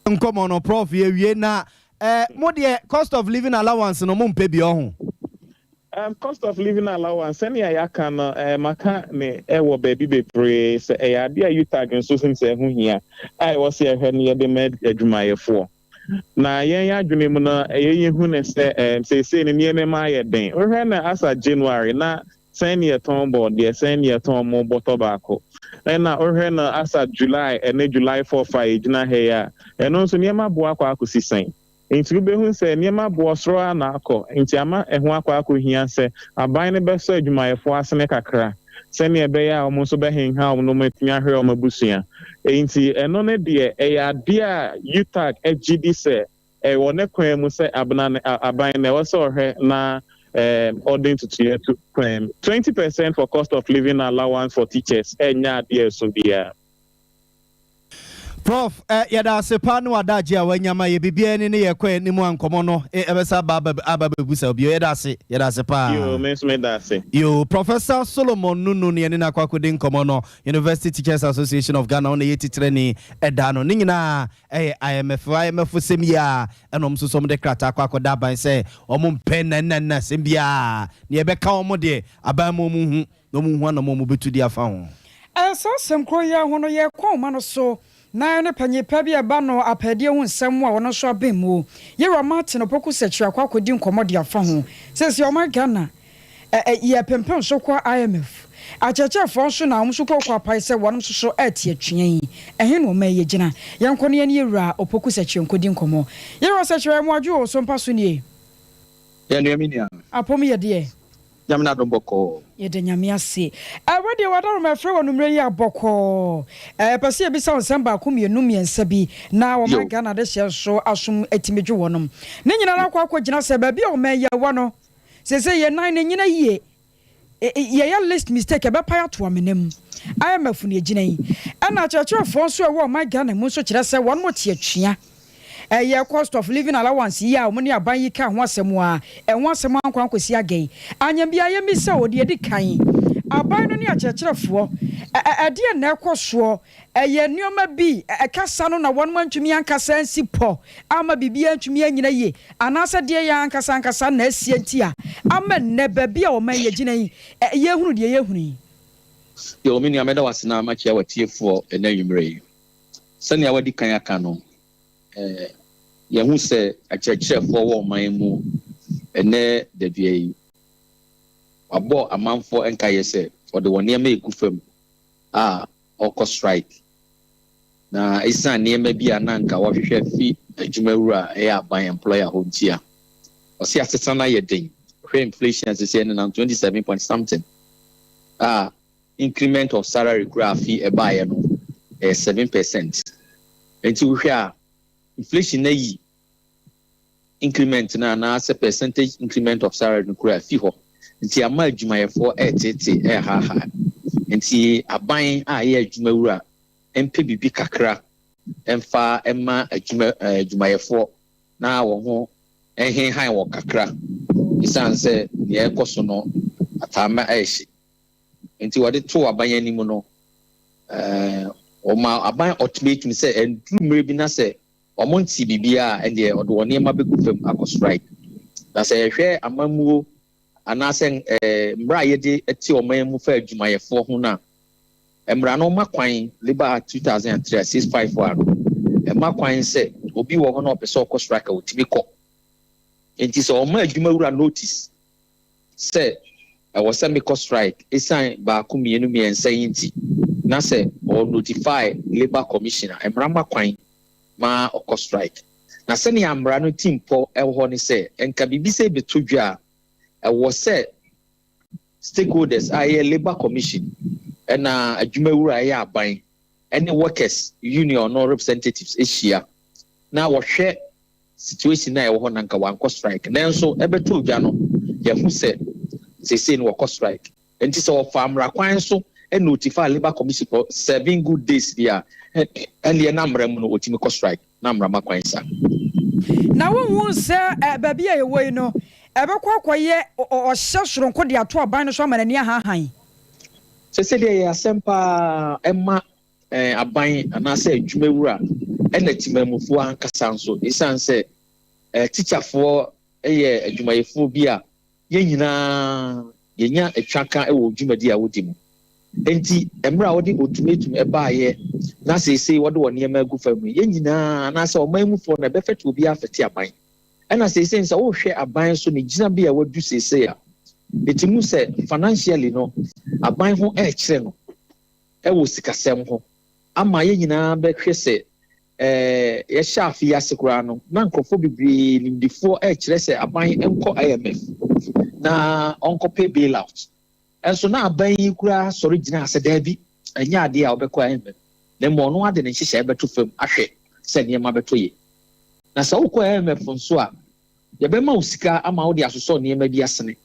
Nkɔmɔ no prof yɛwie na eh, mo deɛ cost of living allowance no mo mpɛ bi ɔho?
Cost of living allowance sɛnea yɛaka no eh, maka ne ɛwɔ baabi bebree sɛ ɛyɛ adeɛ a UTAG nso hu sɛ ɛho hia a ɛwɔ sɛ yɛhwɛ no yɛde ma adwumayɛfoɔ. Na yɛn adwene mu no ɛyɛ yɛhu ne sɛ eh, seesei no nneɛma mu ayɛ den. Wohwɛ no asa January na Sɛn ne yɛtɔn bɔɔdeɛ, sɛn ne yɛtɔn mo bɔtɔ baako. Ɛna wohwɛ no asa July ɛne July fourth a yɛgyina ha yi a, ɛno nso nneɛma boɔ akɔ akɔsi sɛn? Nti wobɛhu sɛ nneɛma boɔ soro ara na akɔ, nti ama ɛho akɔ akɔhia sɛ aban no bɛsɔ adwumayɛfoɔ asene kakra sɛdeɛ ɛbɛyɛ a wɔn nso bɛhenha wɔn na wɔatumi ahwɛ wɔn abusua. Nti ɛno no deɛ ɛyɛ adeɛ a UTAG gye di sɛ Ɛwɔ ne kwan mu sɛ abena no, aban no, ɛwɔ sɛ ɔhwɛ na ɔde ntutuiɛ to kwan mu. 20% for cost of living allowance for teachers ɛnyɛ adeɛ a ɛso biara.
Prof eh, yɛda ase paa ne w'adagye a wanya ma yɛ. Biribiara ni ne yɛkɔ anim a nkɔmmɔ no eh, ɛbɛsa aba aba abɛbusa wo bio. Yɛda ase, yɛda ase paa.
Yoo, me nso meda ase.
Yoo, Professor Solomon Nunu ne yɛne no akɔ akɔdi nkɔmmɔ no, University Teachers Association of Ghana, ɔno na ɛyɛ titrani ɛda ano. Ne nyinaa Ɛyɛ IMF IMF sɛm yi ara ɛna wɔn nso so wɔn de krataa akɔ akɔda aban sɛ wɔn mpɛ nnanna sɛm biara, nea ɛbɛka wɔn deɛ aban ma wɔn hu na wɔn hu anamɔ wɔn bɛtu de afa ho.
Saa asɛm korɔ yi ara ho no, yɛkɔ nwoma no so na yɛne panyin pa bi a ɛba no apɛɛdeɛ ho nsɛm a ɔno nso aben mu, Yewura Martin Opoku Sekyere akɔ akɔdi nkɔmmɔ de afa ho. Seesei ɔman Ghana Ɛ yɛ pempem so kɔ IMF. Akyerɛkyerɛfoɔ nso na wɔn nso kɔ kɔ apae sɛ wɔnom nso so ɛte atua yi. Ɛhe na ɔman yi agyina? Yɛnkɔ na yɛne Yɛwura Opoku Sɛkyerɛ nkɔdi nkɔmmɔ. Yɛwura Sɛkyerɛ, mo adwo o, so mpa so nie?
Yɛ nua me nua.
Apom yɛ deɛ?
Nyame n'adom bɔkɔɔ.
Yɛda Nyame ase. Ɛ wɔ deɛ w'adaworoma ɛfrɛ wɔ anummerɛ yi a bɔkɔɔ. Ɛ yɛpɛ sɛ yɛbisa wo nsɛm baako mmienu mmiɛnsa bi na ɔman
Yo.
Ghana adehyeɛ nso asom atumi dwo wɔnom. Ne nyinaa ara akɔ akɔgyina sɛ baabi a ɔman yi wɔ no, Seesei yɛn nan no nnyina yie. Yɛyɛ list mistake a, ɛbɛpae ato amena mu. IMF na ɛgyina yi. Ɛna akyerɛkyerɛfoɔ nso a ɛwɔ ɔman Ghana mu nso kyerɛ sɛ wɔn te atua. Ɛyɛ cost of living allowance yi a wɔn ne aban yi kaa ho asɛm a, ɛho asɛm ankɔ ankɔsi aga yi. Anyɛ biara yɛmmisa o, deɛ ɛdi kan, aban no ne akyerɛkyerɛfoɔ, ɛdeɛn na ɛkɔ soɔ? Ɛyɛ nneɛma bi, kasa no na wɔn antumi ankasa ansi pɔ amma biribiara antumi annyina yie, anaasɛ deɛ yɛn ankasa ankasa na asie nti a ama nnɛ baabi a ɔman yi agyina yi, yɛrehunu deɛ yɛrehunu yi.
Yoo, me nua, mɛda wo ase na makyia w'atiefoɔ ɛnnɛ anwummerɛ yi. Sɛnea woadi kan aka no, yɛahu sɛ akyerɛkyerɛfoɔ wɔ ɔman mu ɛnnɛ dadua yi, wɔabɔ amanfoɔ nkaeɛ sɛ wɔde wɔn nneɛma regu fam a ɔkɔ strike, na esiane nneɛma bi a na anka wɔhwehwɛ fi adwumawura a ɛyɛ aban employer hɔ nti a, ɔse asetena no ayɛ den. Hwɛ inflation a seesei ɛnenam 27 point something a increment of salary koraa afe ɛbaeɛ no ɛyɛ 7%. Enti wohwɛ a inflation no ayi increment no anaasɛ percentage increment of salary no koraa fi hɔ nti ama adwumayɛfoɔ ɛreteetee ɛrehaahaa nti aban a ɛyɛ adwumawura mpɛ biribi kakra mfa mma adwuma adwumayɛfoɔ na wɔn ho nhenhan wɔn kakra esiane sɛ nea ɛrekɔ so no ataama ɛrehye nti wɔde too aban anim no ɛɛ wɔma aban ultimatum sɛ ɛnduru mmerɛ bi na sɛ Wɔn nte biribiara a, ɛndeɛ ɔde wɔn nneɛma bɛgu fam akɔ strike. Na sɛ yɛhwɛ amammuo anaasɛ mmara a yɛde te ɔman mu fa adwumayɛfoɔ ho no a, mmara no ma kwan, Labour Act 2003 a 654 no, ɛma kwan sɛ obi wɔ hɔ na ɔpɛ sɛ ɔkɔ strike a, ɔtumi kɔ. Enti sɛ ɔma adwumawura notice sɛ Ɛwɔ sɛ mekɔ strike esiane baako, mmienu, mmiɛnsa yi nti, na sɛ ɔ notify Labour Commission a, mmara ma kwan ma ɔkɔ strike. Na sɛnea mmara no ti mpɔ wɔ hɔ ne sɛ, nka biribi sɛ ɛbɛtɔ dwa a, ɛwɔ sɛ stakeholders a ɛyɛ Labour Commission ɛna adwumawura a ɛyɛ aban ɛne workers union no representatives ahyia na wɔhwɛ situation a ɛwɔ hɔ na nka wankɔ strike. Nanso ɛbɛtɔ dwa no, yɛho sɛ seesei no wɔkɔ strike. Nti sɛ wɔfa mmara kwan so notify Labour Commission for 7 good days bi a, ɛnneɛ na mmara mu no wɔtumi kɔ strike na mmara ma kwan sa.
Na wohu sɛ baabi a yɛwɔ yi no, ɛbɛkɔ akɔyɛ ɔhyɛ soronko de ato aban no so ama n'ani ahahan.
Sɛ sɛdeɛ yɛ asɛm paa ɛma aban anaasɛ adwumawura ɛna timamufoɔ ankasa nso, ɛsiane sɛ tikyafoɔ yɛ adwumayɛfoɔ bi a yɛn nyinaa yɛnya atwaka wɔ dwumadi a wodi mu. Nti mmerɛ a wɔde ultimatum ɛbaayɛ na seesei wɔde wɔ nneɛma agu fam yi, yɛn nyinaa anaasɛ ɔman mufoɔ no ɛbɛfɛte obi afɛte aban. Ɛna seesei sɛ wohwɛ aban so ne gyinabea a wadu seesei a, ɛti mu sɛ financially no aban ho ɛrekyerɛ no ɛwɔ sikasɛm ho ama yɛn nyinaa bɛhwɛ sɛ yɛhyɛ afe yi ase koraa no, na nkurɔfoɔ bebree nimdifoɔ ɛrekyerɛ sɛ aban nkɔ IMF na ɔnkɔpɛ bailout. Ɛnso na aban yi koraa sɔre gyina sɛ daabi, ɛnyɛ adeɛ a ɔbɛkɔ IMF, na mmom ɔno ade ne nhyehyɛ bɛto fam ahwɛ sɛ nneɛma bɛtɔ yie. Na sɛ wokɔ IMF nso a, yɛbɛma wo sika ama wode asosɔ nneɛma bi asene,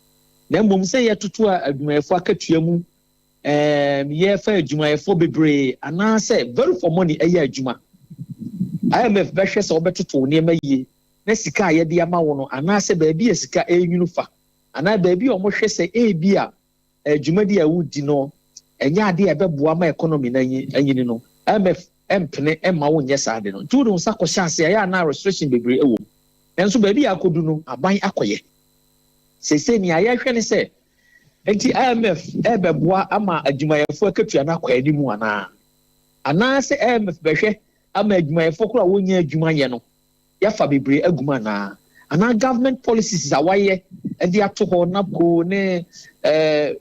na mmom sɛ yɛtoto a adwumayɛfoɔ akatua mu, yɛfa adwumayɛfoɔ bebree anaasɛ value for money ɛyɛ adwuma, IMF bɛhwɛ sɛ wɔbɛtoto wo nneɛma yie na sika a yɛde ama wo no, anaasɛ baabi a sika ɛrenwunu fa, anaa baabi a wɔhwɛ sɛ ebi a dwumadi a wodi no ɛnyɛ adeɛ a ɛbɛboa ma economy no anyini no, IMF mpene mma wo nyɛ saa de no. Nti wode wo nsa kɔhyɛ ase a, ɛyɛ anaa restriction bebree ɛwɔ mu. Nanso baabi a akɔdu no, aban akɔyɛ seesei nea yɛhwɛ ne sɛ nti IMF ɛbɛboa ama adwumayɛfoɔ akatua no akɔ anim, anaasɛ IMF bɛhwɛ ama adwumayɛfoɔ koraa a wɔnyɛ adwuma yɛ no yɛafa bebree agu mu, anaa government policies a wayɛ de ato hɔ, NABCO ne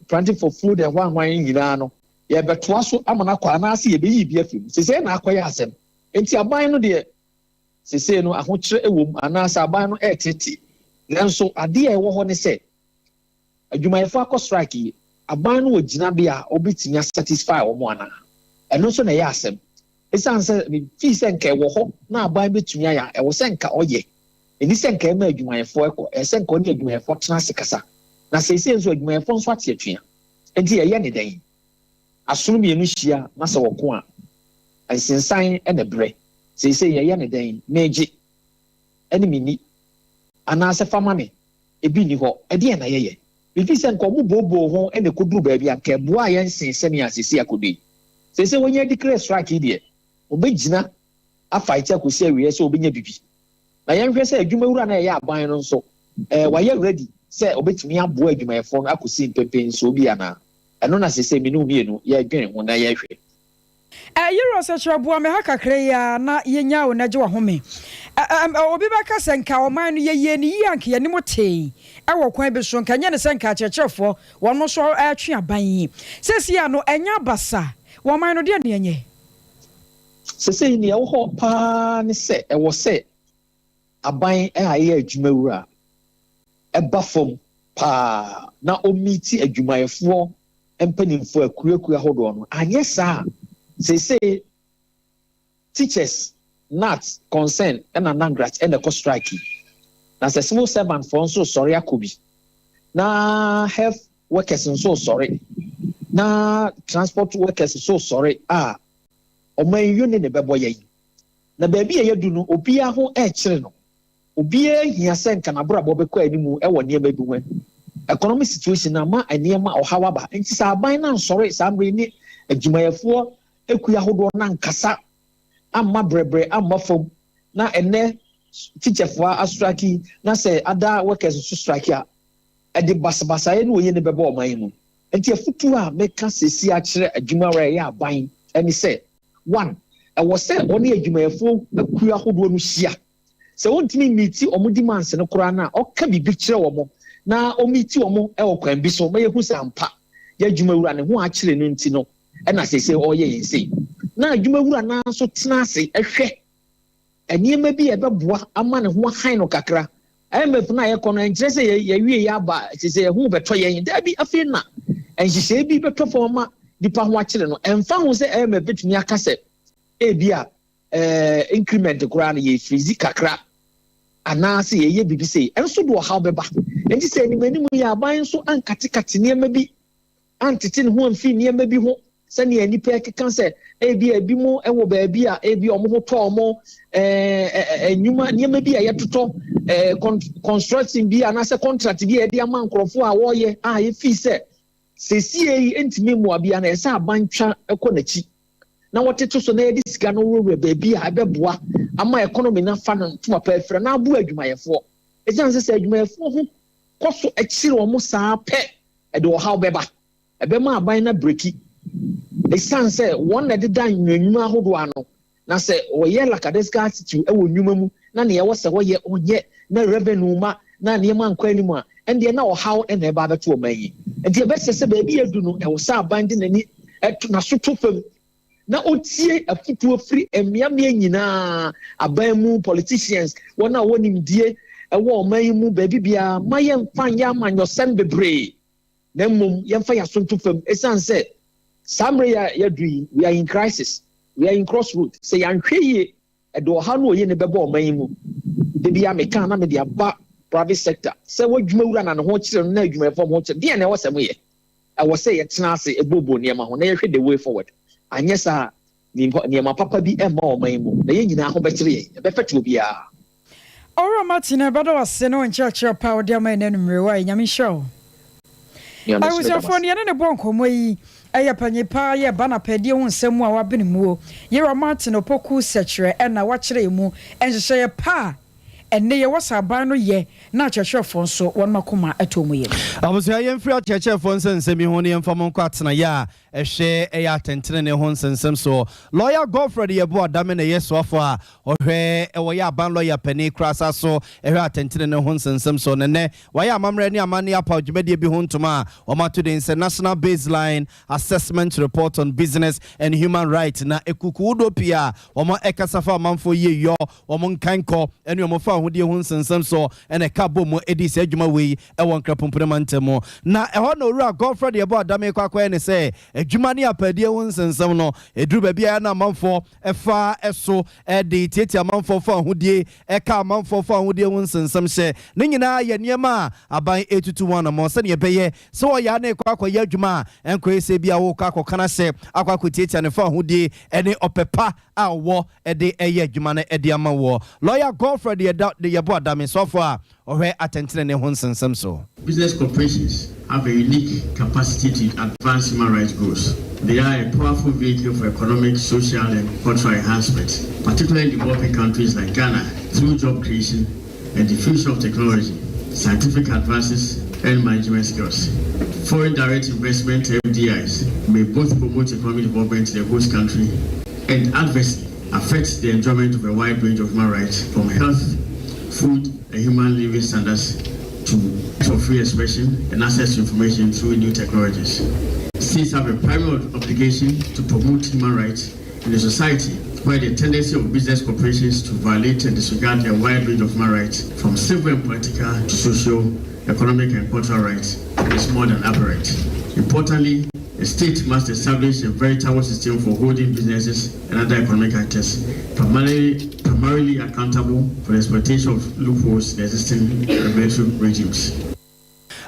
Planting for Food and hwanhwan nyinaa no, yɛbɛtoa so ama no akɔ anaasɛ yɛbɛyi bi afiri mu. Seesei na akɔyɛ asɛm nti aban no deɛ, seesei no ahokyerɛ wɔ mu anaasɛ aban no ɛretete. Nanso adeɛ a ɛwɔ hɔ ne sɛ adwumayɛfoɔ akɔ strike yi, aban no wɔ gyinabea a ɔbɛtumi asatisfy wɔn anaa? Ɛno nso na ɛyɛ asɛm, ɛsiane sɛ fii sɛ nka ɛwɔ hɔ na aban bɛtumi ayɛ a, ɛwɔ sɛ nka ɔyɛ. Ɛni sɛ nka ɛma adwumayɛfoɔ ɛkɔ, ɛsɛ sɛ nka ɔne adwumayɛfoɔ tena ase kasa. Na seesei nso adwumayɛfoɔ nso ate atua, nti ɛyɛ ne dɛn? Asono mmienu hyia na sɛ wɔko a, nsensan ɛna brɛ. Seesei yɛyɛ ne dɛn? Megye ɛne me ni anaasɛ fama me ebi ni hɔ, ɛdeɛn na yɛyɛ? Bibi sɛ nka ɔmo booboo ho ɛna ɛkɔduru baabi a nka ɛboa yɛn sen sɛnea seesei akɔdu yi. Seesei wɔnyɛ declare strike yi deɛ, wɔbɛgyina afight akɔsi awie sɛ wɔbɛnya bibi. Na yɛnhwɛ sɛ adwumawura no a ɛyɛ aban no nso wayɛ ready sɛ ɔbɛtumi aboa adwumayɛfoɔ no akɔsi mpɛmpɛnsuo bi anaa? Ɛno na seesei me ne wo mmienu yɛdwene ho na yɛhwɛ.
Ɛyere ɔsɛkyerɛ boa me ha kakra yi a na yɛnya wo na gye wahome. Obi bɛka sɛ nka ɔman no yɛyie ne yie anka yɛnim tee ɛwɔ kwan bi so, nka nyɛ ne sɛ nka akyerɛkyerɛfoɔ wɔn nso ɛtwe aban yi sɛsi a no ɛnyɛ abasa wɔn no deɛ ne ɛnyɛ.
Sɛsɛyi nea ɛwɔ hɔ paa ne sɛ ɛwɔ sɛ aban a ɛyɛ adwumawura ɛba fam paa na ɔmeet adwumayɛfoɔ mpanimfoɔ akuakua ahodoɔ no. Anyɛ saa, seesei teachers, GNAT, Concern ɛna NAGRAT ɛna ɛkɔ strike yi, na sɛ civil servant foɔ nso sɔre akɔ bi, na health workers nso sɔre, na transport workers nso sɔre a, ɔman yi ne bɛbɔ yɛn. Na baabi a yɛdu no, obiara ho ɛrekyerɛ no, obiara hia sɛ nka n'abrabɔ bɛkɔ anim ɛwɔ nneɛma bi ho. Economic situation na ama nneɛma ɔhaw aba. Nti sɛ aban na nsɔre saa mmere ne adwumayɛfoɔ ekua ahodoɔ na nkasa amma brɛbrɛ amma fam, na ɛnɛ teacherfoɔ astrike, na sɛ other workers nso strike a, ɛde basabasayɛ ne oyɛ ne bɛbɔ ɔman yi mu. Nti afutuo a mɛka sisi akyerɛ adwumawura ɛyɛ aban ɛne sɛ, one, ɛwɔ sɛ ɔne adwumayɛfoɔ akua ahodoɔ no hyia. Sɛ wɔntumi meet wɔn demands no koraa no a, ɔka biribi kyerɛ wɔn. Na na ɔmiti wɔn wɔ kwan bi so ma yɛhu sɛ ampa yɛn adwumawura ne ho akyere no nti no na seesei ɔreyɛ yɛn sei. Na adwumawura no ara nso tena ase hwɛ nneɛma bi a ɛbɛboa ama ne ho ahan no kakra. IMF no a yɛkɔ no, ɛnkyerɛ sɛ yɛawie yɛ aba, seesei yɛn ho rebɛtɔ yɛn. Dabi, afei na nhyehyɛe bi bɛtɔ fam ama nipa ho akyere no. Ɛmfa ho sɛ IMF betumi aka sɛ ebia eh, increment koraa no yɛfirizi kakra anaasɛ yɛyɛ biribi sei, ɛnso de ɔhaw bɛba. Enti sɛ anim anim yi aban nso ankatekate nneɛma bi, antete ne ho amfi nneɛma bi ho sɛnea nnipa ɛkeka sɛ ebia ebinom wɔ baabi a ebia wɔn ho tɔ wɔn, ɛɛ nnwuma nneɛma bi a yɛtotɔ, ɛɛ construction bi anaasɛ contract bi a yɛde ama nkurɔfoɔ a wɔreyɛ a yɛfii sɛ sesie yi ntumi mmoa bi a na ɛsɛ aban twa kɔ n'akyi na wɔtete so na yɛde sika no wurawura baabi a ɛbɛboa ama economy no afa no ntoma pa afira na aboa adwumayɛfoɔ. Ɛsiane sɛ sɛ adwumayɛfoɔ ho kɔ so kyere wɔn saa pɛ, ɛde ɔhaw bɛba. Ɛbɛma aban no abreki. Ɛsiane sɛ wɔn na ɛdeda nnwuma ahodoɔ ano, na sɛ wɔyɛ lackadaisical attitude wɔ nnwuma mu na nea ɛwɔ sɛ wɔyɛ wɔnyɛ na revenue mma na nneɛma nkɔ anim a, ɛndeɛ na ɔhaw na ɛba abɛto ɔman yi. Nti ɛbɛsɛ sɛ baabi a adu no, ɛwɔ sɛ aban de n'ani to n'aso to fam na ɔtie afotuo firi mmeammea nyinaa, aban mu, politicians, wɔn a wɔwɔ nimdie wɔ ɔman yi mu baabi biara, ma yɛmfa nyɛ amanyɔsɛm bebree, na mmom yɛmfa yɛn aso nto fam, ɛsiane sɛ saa mmerɛ yi a yɛadu yi, we are in crisis, we are in crossroad, sɛ yɛanhwɛ yie, ɛde ɔhaw ne oye na ɛbɛba ɔman yi mu. Da biara meka na mede aba private sector sɛ w'adwuma wura na ne ho kyere no na adwumayɛfoɔ ho kyere, deɛn na ɛwɔ sɛ moyɛ? Ɛwɔ sɛ yɛtena ase booboo nneɛma ho na yɛhwɛ the way forward. Anyɛ saa a, nneɛma papa bi mma ɔman yi mu na yɛn nyinaa ho bɛkyere yɛn, ɛbɛfɛte obiara.
Owura Martin yɛbɛda wo ase ne wo nkyerɛkyerɛ pa a wode ama yɛn anwummere yi. Nyame nhyira wo. Abusuafoɔ, nea yɛne no bɔ nkɔmmɔ yi yɛ panyin paa yɛ ba n'apɛdeɛ ho nsɛm mu a wabene muo. Yewura Martin Opoku Sɛkyerɛ ɛna wakyerɛ yɛn mu nhyehyɛeɛ pa a ɛnnɛ yɛwɔ sɛ aban no yɛ na akyerɛkyerɛfoɔ nso wɔnom akoma tɔ wɔn yam.
Abusua, yɛmfiri akyerɛkyerɛfoɔ nsɛnsɛm yi ho na yɛmfa mo nkɔ atenaeɛ a ɛhwɛ ɛyɛ atɛntenenee ho nsɛnsɛm soɔ. Lɔya Godfred Yeboah Dame na ɛyɛ soafoɔ a ɔhwɛ ɛwɔ yɛ aban lɔya panin koraa so ɛhwɛ atɛntenenee ho nsɛnsɛm soɔ na nnɛ Wɔayɛ amammerɛ ne amanneɛ apaw dwumadie bi ho ntoma a wɔato din sɛ National Baseline Assessment Report on Business and Human Rights na ɛku kuwodoɔ pii a wɔkasa fa amanfoɔ yieyɔ, wɔn nkankɔ ne wɔn fawohodie ho nsɛnsɛm so na ɛka bɔ mu dii saa adwuma wei wɔ Nkrapompene mantam mu. Na ɛhɔ na Owura Godfred Yeboah Adame kɔ akɔyɛ ne sɛ adwuma ne apaadie ho nsɛnsɛm no ɛduru baabi a ɛyɛ na amanfoɔ fa so de tiatia amanfoɔ fawohodie ɛka amanfoɔ fawohodie ho nsɛnsɛm hyɛ. Ne nyinaa yɛ nneɛma a aban retutu ho anammɔn sɛdeɛ ɛbɛyɛ sɛ ɔyɛ a na ɛkɔ akɔyɛ adwuma a ɛnkɔyɛ sɛ ebia worekɔ akɔka no ahyɛ akɔ akɔtiatia ne fawohodie ne ɔpɛ pa a ɔwɔ de reyɛ adwuma no de ama woɔ. Lɔya Godfred Yeboah Dame, soafoɔ a ɔhwɛ atɛntenenee ho nsɛnsɛm so.
Business corporations have a unique capacity to advance human rights goals. They are a powerful vehicle for economic, social, and cultural enhancement, particularly in developing countries like Ghana, through job creation and diffusion of technology, scientific advances, and management skills. Foreign direct investment FDIs may both promote economic development in the host country and adversely affect the enjoyment of a wide range of human rights from health, food, and human living standards to for free expression and access to information through new technologies. States have a primary obligation to promote human rights in a society where the tendency of business corporations to violate and disregard a wide range of human rights, from civil and political to social, economic, and cultural rights, is more than apparent. Importantly, a state must establish a veritable system for holding businesses and other economic actors primarily, primarily accountable for the exploitation of loopholes in existing regulatory regimes.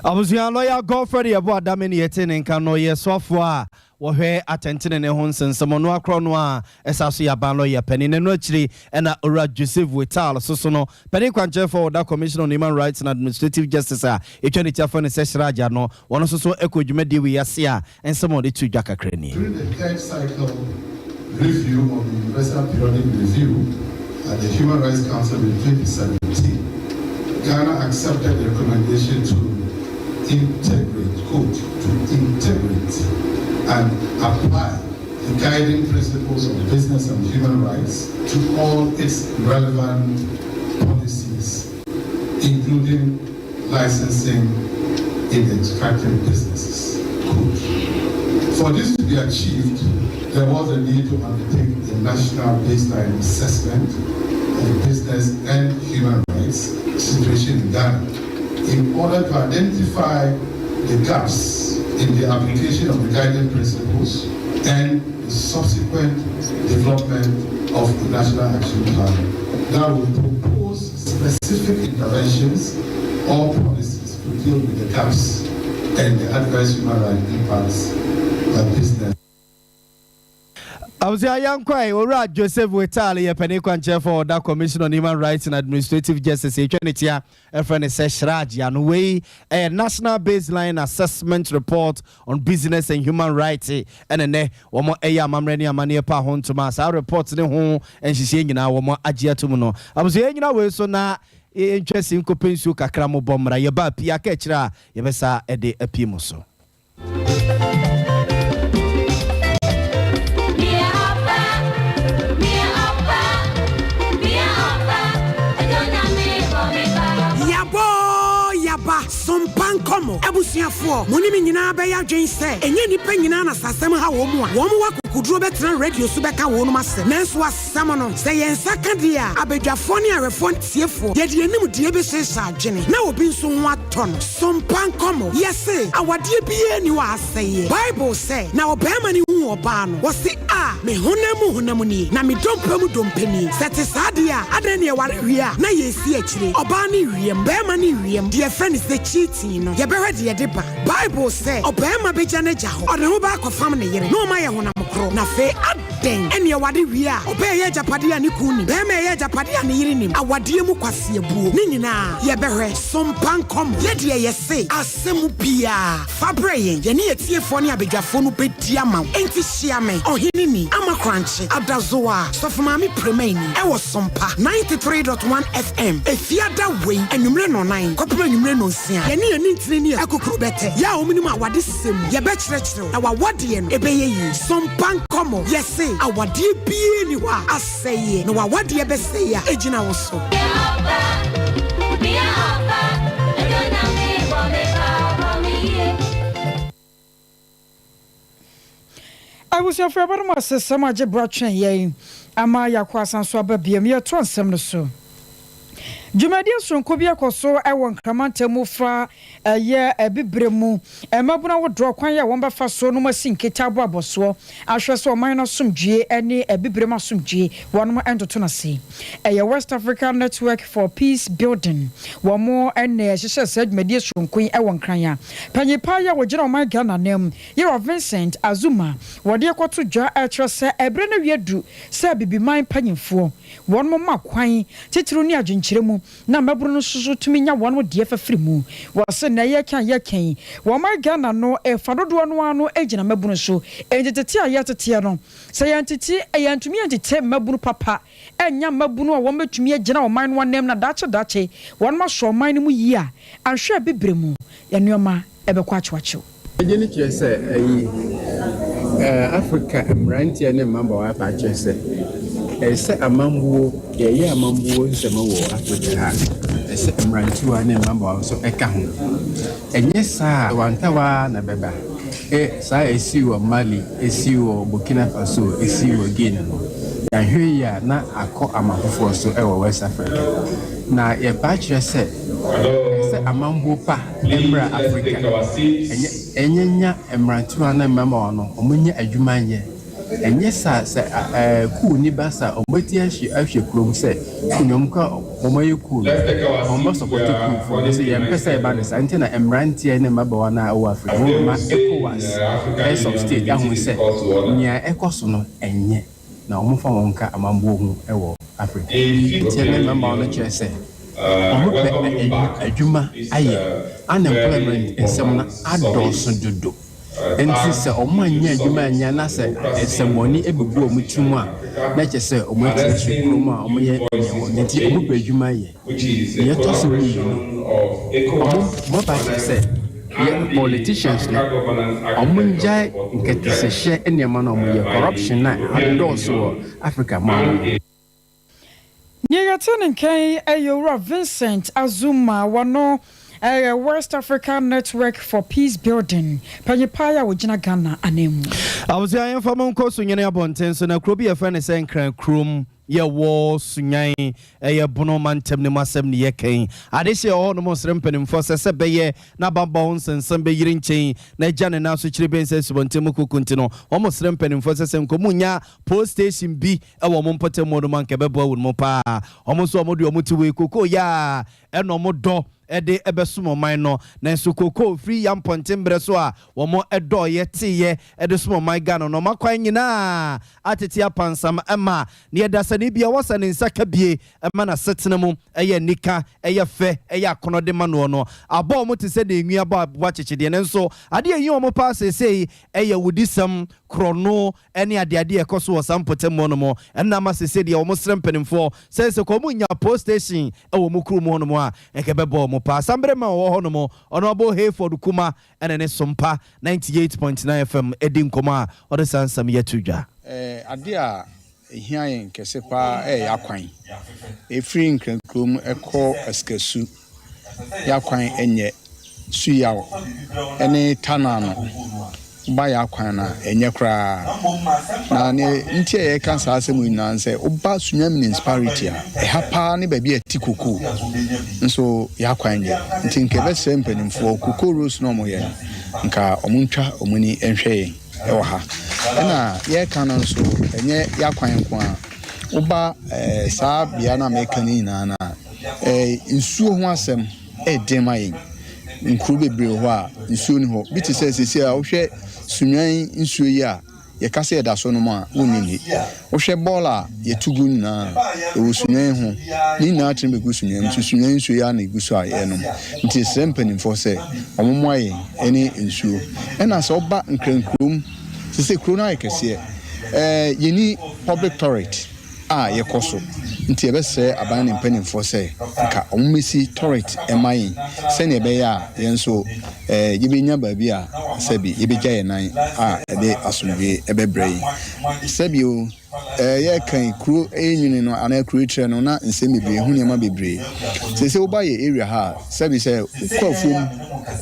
Abusua lɔya Godfred Yeboah Dame ne yɛte ne nka no yɛ soafoɔ a wɔhwɛ atɛntenenee ho nsɛnsɛm ɔno akorɔ no a ɛsa so yɛ aban lɔya panin. Na ɛno akyiri ɛna Owura Joseph Whittal soso no panin kwankyerɛfoɔ wɔ da Commission on Human Rights and Administrative Justice a ɛtwa ne ti afa ne sɛ CHRAJ ano wɔn nso so kɔ dwumadie wei ase a nsɛm a wɔde to dwa kakra nie.
During the third cycle review of the Universal Periodic Review at the Human Rights Council in 2017, Ghana accepted the recommendation to integrate, quote, to integrate and apply the guiding principles of business and human rights to all its relevant policies, including licensing in the extractive businesses code. For this to be achieved, there was a need to undertake a national baseline assessment of business and human rights situation in Ghana in order to identify the gaps in the application of the guiding principles and the subsequent development of the National Action Plan that will propose specific interventions or policies to deal with the gaps and the adverse human rights impacts by business.
Abusua yɛnkɔe, Owura Joseph Whittal yɛ panin kwankyerɛfoɔ a ɔda Commission on Human Rights and Administrative Justice, yɛtwa ne tia frɛ no sɛ CHRAJ ano. Wei yɛ National Baseline Assessment Report on Business and Human Rights ɛna nnɛ wɔn ɛyɛ amammerɛ ne amanneɛ pa ho ntoma a saa report ne ho nhyehyɛɛ nyinaa wɔn agye atom no. Abusua yɛnyina wei so na yɛntwa si nkɔpɛ nsuo kakra mobɔ mmra yɛba pii aka akyire a yɛbɛsa de apue mo so.
Yaboo yaba sompa nkɔmɔ abusuafoɔ mo ne me nyinaa bɛyɛ adwen sɛ ɛnyɛ nnipa nyinaa na sɛ asɛm ha wɔn mu a wɔn wɔ akokoduro bɛtena radio so bɛka wɔnom asɛm nanso asɛm no sɛ yɛn nsa ka deɛ a abadwafoɔ ne awɛfoɔ ntiefoɔ yɛde yɛn nimdeɛ bɛhyehyɛ adwene na obi nso ho atɔ no Sompa nkɔmmɔ. Yɛse, awadeɛ biara nni hɔ a asɛeɛ. Bible sɛ, Na ɔbarima no huu ɔbaa no, ɔse, A, me honam mu honam nie, na me dompe mu dompe nie. Sɛ ɛte saa deɛ a, adɛn na yɛware wie a, na yɛresi akyire? Ɔbaa no rewiam, barima no rewiam, deɛ yɛfrɛ no sɛ cheating no, yɛbɛhwɛ deɛ ɛde ba. Bible sɛ, Ɔbarima bɛgya n'agya hɔ, ɔde ne ho bɛakɔfam ne yere, na wɔayɛ honam koro. Na afei, adɛn na yɛware wie a, ɔbaa ɛyɛ agyapadeɛ a ne kunu nim, barima ɛyɛ agyapadeɛ a ne yere nim? Awadeɛ mu kwaseabuo. Ne nyinaa, yɛbɛhwɛ. Sompa nkɔmmɔ. Yɛ deɛ yɛse asɛm biara, fa brɛ yɛn. Yɛne atiefoɔ ne abadwafoɔ no bɛdi ama wo. Enti hyia me, Ɔheneni Ama Korankye, Adazoa, Sɔfo Maame Premaini, ɛwɔ Sompa 93.1 FM, Efiada wei, anwummere nnɔnnan kɔpem anwummere nnɔnsia. Yɛne yɛn nintini ne akukuru bɛtɛ, yɛ a wɔnim awadesɛm mu. Yɛbɛkyerɛkyerɛ wo, na w'awadeɛ no, ɛbɛyɛ yie. Sompa nkɔmmɔ. Yɛse awadeɛ biara nni hɔ a asɛeɛ, na w'awadeɛ bɛsɛe a, ɛgyina wo so.
Abusuafo yɛbɛda mo ase sɛ moagye bere atwɛn yɛn ama yɛakɔ asan so aba biom. Yɛtoa nsɛm no so. Dwumadie soronko bi akɔ so wɔ Nkramantam mu fa ɛyɛ Abibire mu mmabunu ahodoɔ kwan a wɔbɛfa so nom asi nkete abɔ abɔsoɔ ahwɛ sɛ ɔman no asomdwie ne Abibire mu asomdwie wɔnom ntoto no ase. Ɛyɛ West Africa Network for Peace Building wɔn na ɛhyehyɛɛ saa dwumadie soronko yi wɔ Nkran a panyin paa yi a ɔgyina ɔman Ghana anam Yerah Vincent Azuma wɔde rekɔto dwa ɛrekyerɛ sɛ ɛberɛ no awie aduru sɛ Abibiman mpanyinfoɔ wɔnom ma kwan titiriw ne adwenkyerɛ mu na mmabunu no nso so tumi nya wɔn deɛ fa firi mu. Wɔse nnɛ yɛreka a yɛreka yi, wɔ ɔman Ghana no fa dodoɔ no ara no gyina mmabunu so. Enti tete a yɛreteteɛ no, sɛ yɛantete, yɛantumi antete mmabunu papa annya mmabunu a wɔbɛtumi agyina ɔman no anam na daakye daakye wɔnom asɔ ɔman no mu yie a, anhwɛ a bibire mu nneɛma bɛkɔ akyewakyew.
Agye no kyerɛ sɛ ayi Afrika mmeranteɛ ne mmabaawa apa akyerɛ sɛ ɛsɛ sɛ amambuo, yɛyɛ amambuo nsɛm wɔ Afrika ha a, ɛsɛ sɛ mmerantewa ne mmabaawa nso ka ho. Ɛnyɛ saa a, ntawantawa ara na ɛbɛba. E, saa a ɛsii wɔ Mali, ɛsii wɔ Burkina Faso, ɛsii wɔ Guinea no, yɛanhwɛ yie a na akɔ aman foforɔ so wɔ West Africa. Na yɛpa akyerɛ sɛ ɛsɛ sɛ amambuo pa mmra Afrika. Ɛnyɛ ɛnyɛ nya mmerantewa ne mmabaawa no wɔn nyɛ adwuma nyɛ. Ɛnyɛ saa sɛ ɛɛ coup ni ba saa wɔn bɛti ahwe ahwɛ kurom sɛ coup ni wɔn kura wɔn ayɛ coup no wɔn bɛ sɔpɔte coup foɔ no sɛ yɛn mpɛ sɛ ɛba no saa nti na mmeranteɛ ne mmabaawa no a ɛwɔ Afrika wɔn ma ECOWAS heads of state ahu sɛ nea ɛkɔ so no ɛnyɛ. na wɔmfa wɔn nka amambuo ho wɔ Afrika. Nteɛ ne mmabaawa no kyerɛ sɛ wɔpɛ adwuma ayɛ, unemployment nsɛm no adɔɔso dodo. Nti sɛ wɔannya adwuma anyɛ na sɛ nsɛmmɔne bɛgu wɔn tirim a, na kyerɛ sɛ wɔakyirikyiri kurom a wɔyɛ nea wɔn nti wɔpɛ adwuma yɛ. Nea ɛtɔ so mmienu, wɔn ba kyerɛ sɛ yɛ politicians no wɔngyae nkɛtɛsɛhyɛ nneɛma no a wɔyɛ, corruption no a adɔɔso wɔ Africa man mu no.
Nea yɛte ne nka yi yɛ Owura Vincent Azuma, wɔno. Ɛyɛ West Africa Network for Peace Building panyin paa a ɔgyina Ghana ananmu.
Abusua yɛmfa mo nkɔ Sunyani abɔnten so na kuro bi yɛfrɛ no sɛ Nkran kurom yɛwɔ Sunyan ɛyɛ Bono mantam no mu asɛm ne yɛka yi. Adehyeɛ wɔ hɔ nom srɛ mpanimfoɔ sɛ sɛ bɛyɛ na bammɔ ho nsɛnsɛm bɛyiri nkyɛn na agya ne nan so kyiri bɛn sɛ asubɔnten mu koko nti no wɔn srɛ mpanimfoɔ sɛ sɛ nkɔmu nya post station bi wɔ wɔn mpɔtam hɔ nom anka ɛbɛboa wɔn mu paa. Wɔn nso wɔn de wɔn ti wei koko yɛ a ɛna wɔn dɔ de bɛsom ɔman no. Nanso kokoo firi ya mpɔnten berɛ so a wɔn dɔeɛ, teeɛ de som ɔman Ghana no, wɔn akwan nyinaa atete apansam ma neɛ dasani biara wɔ sɛ ne nsa ka bie ma n'asetena mu yɛ anika, yɛ fɛ, yɛ akɔnɔ de ma noɔ no. Abɔ wɔn te sɛ deɛ nwi abɔ aboa kyekyedeɛ. Nanso adeɛ a ɛhia wɔn paa seesei yɛ awudisɛm, korɔno, ne adeade a ɛkɔ so wɔ saa mpɔtam hɔ nom. Ɛno ama seesei deɛ wɔsrɛ mpanimfoɔ sɛ sɛ wɔn nya post station wɔ wɔn kurom hɔ nom a, nka ɛbɛboa wɔn paa. Samberema a ɔwɔ hɔ nom, Honourable Hayford Kuma ne ne Sompa 98.9 FM di nkɔmmɔ a ɔde saa nsɛm yi ato dwa.
Adeɛ a ɛhia yɛn kɛse paa yɛ y'akwan. Ɛfiri Nkrakurom kɔ Asikasu, y'akwan nyɛ. Suyaw ne Tana no, woba y'akwan no a, ɛnyɛ koraa. Na nea nti a yɛka saa asɛm yi nyinaa ne sɛ, woba Sunya Municipality a, ɛha paa ne baabi a ɛte kokoo, nso y'akwan nyɛ. Nti nka yɛbɛsrɛ mpanimfoɔ, kokoo roads no a wɔyɛ no, nka wɔntwa wɔn ani nhwɛ yɛn. wɔ ha. Ɛna yɛreka no nso, ɛnyɛ y'akwan nko ara. Woba eh, saa bea no a meka no nyinaa no a, eh, nsuo ho asɛm ɛyɛ den ma yɛn. Nkuro bebree wɔ hɔ a nsuo ni hɔ. Bi te sɛ seesei a wohwɛ Sunyani nsuo yi a yɛka sɛ yɛda so nom a, wonnye nni. Wohwɛ bɔɔl a yɛto gu nyinaa a, ɛwɔ Sunyani ho. Ne nyinaa tene bɛgu Sunyani mu. Nti Sunyani nsuo yi ara na ɛgu so a yɛnom. Nti yɛsrɛ mpanimfoɔ sɛ wɔmmoa yɛn ne nsuo. Ɛna sɛ woba Nkran kurom, seesei kuro no ayɛ kɛseɛ, ɛɛ yɛnni public toilet a yɛkɔ so. Nti yɛbɛsrɛ aban ne mpanimfoɔ sɛ nka wɔmmɛsi toilet mma yɛn sɛdeɛ ɛbɛyɛ a yɛn nso ɛɛ yɛbɛnya baabi a sɛbi yɛbɛgya yɛn nan a ɛde asomdwoeɛ bɛbrɛ yɛn. Sɛbi o, ɛɛ yɛreka yi, kuro renyini no anaa kuro retrɛ no na nsɛm bebree, ɛho nneɛma bebree. Seesei woba yɛ area ha a, sɛbi sɛ wokɔ afuom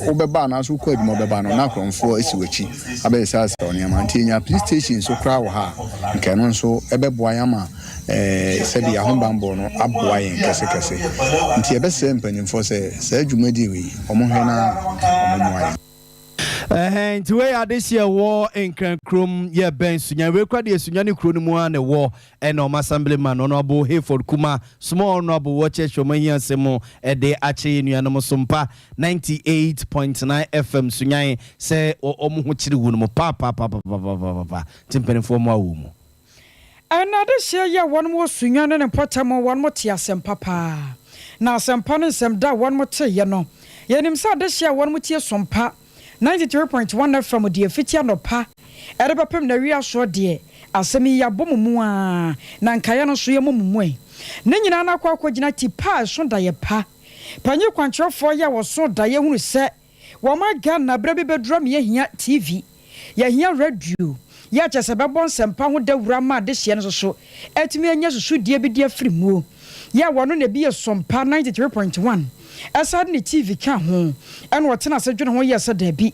wobɛba anaasɛ wokɔ adwuma wobɛba no na akorɔmfoɔ asi w'akyi abɛsesasesa wo nneɛma. Nti yɛnya police station nso koraa wɔ ha a, nka ɛno nso ɛbɛboa yɛn ama ɛɛ sɛbi ahobanbɔ no aboa yɛn kɛsekɛse. Nti yɛbɛsrɛ mpanimfoɔ sɛ saa dwumadie wei wɔnhwɛ na wɔmmoa yɛn.
Ɛhɛn, nti wei yɛ adehyeɛ ɛwɔ Nkran kurom yɛ bɛn Sunyani. Wei koraa deɛ Sunyani kuro no mu ara na ɛwɔ. Ɛna wɔn assembly man Honourable Hayford Kuma, small honourable wɔ kyerɛkyerɛ wɔn ahiasɛm mu de akyerɛ yɛn nuanom Sompa 98.9 FM Sunyan sɛ wɔn ho kyere wɔn mu paapaapaapapapapa nti mpanimfoɔ mmoa wɔn mu.
Ɛna adehyeɛ yi a wɔnom wɔ Sunyani ne ne mpɔtam wɔnom te asɛmpa paa. Na asɛmpa no nsɛm da a wɔnom teeɛ no, yɛnim sɛ adehyeɛ a wɔnom tie Sompa 93.1 FM deɛ fiti anɔpa de bɛpem n'awia soɔ deɛ, asɛm yi yɛabɔ mo mu ara, na nkaeɛ no nso yɛmmɔ mo mu ɛ. Ne nyinaa no akɔ akɔgyina ti pa a ɛso daeɛ pa. Panyin kwankyerɛfoɔ yi a wɔso daeɛ hunu sɛ wɔma Ghana berɛ bi bɛduru ama yɛahia TV, yɛahia radio, yɛ a kyerɛ sɛ ɛbɛbɔ nsɛmpa ho dawuro ama adehyeɛ no nso so atumi anya susudeɛ bi de afiri muo. Yɛ a wɔno na ebi yɛ Sompa 93.1 ɛsan de ne TV ka ho ɛna ɔtena ase dwene ho yɛɛ sɛ daabi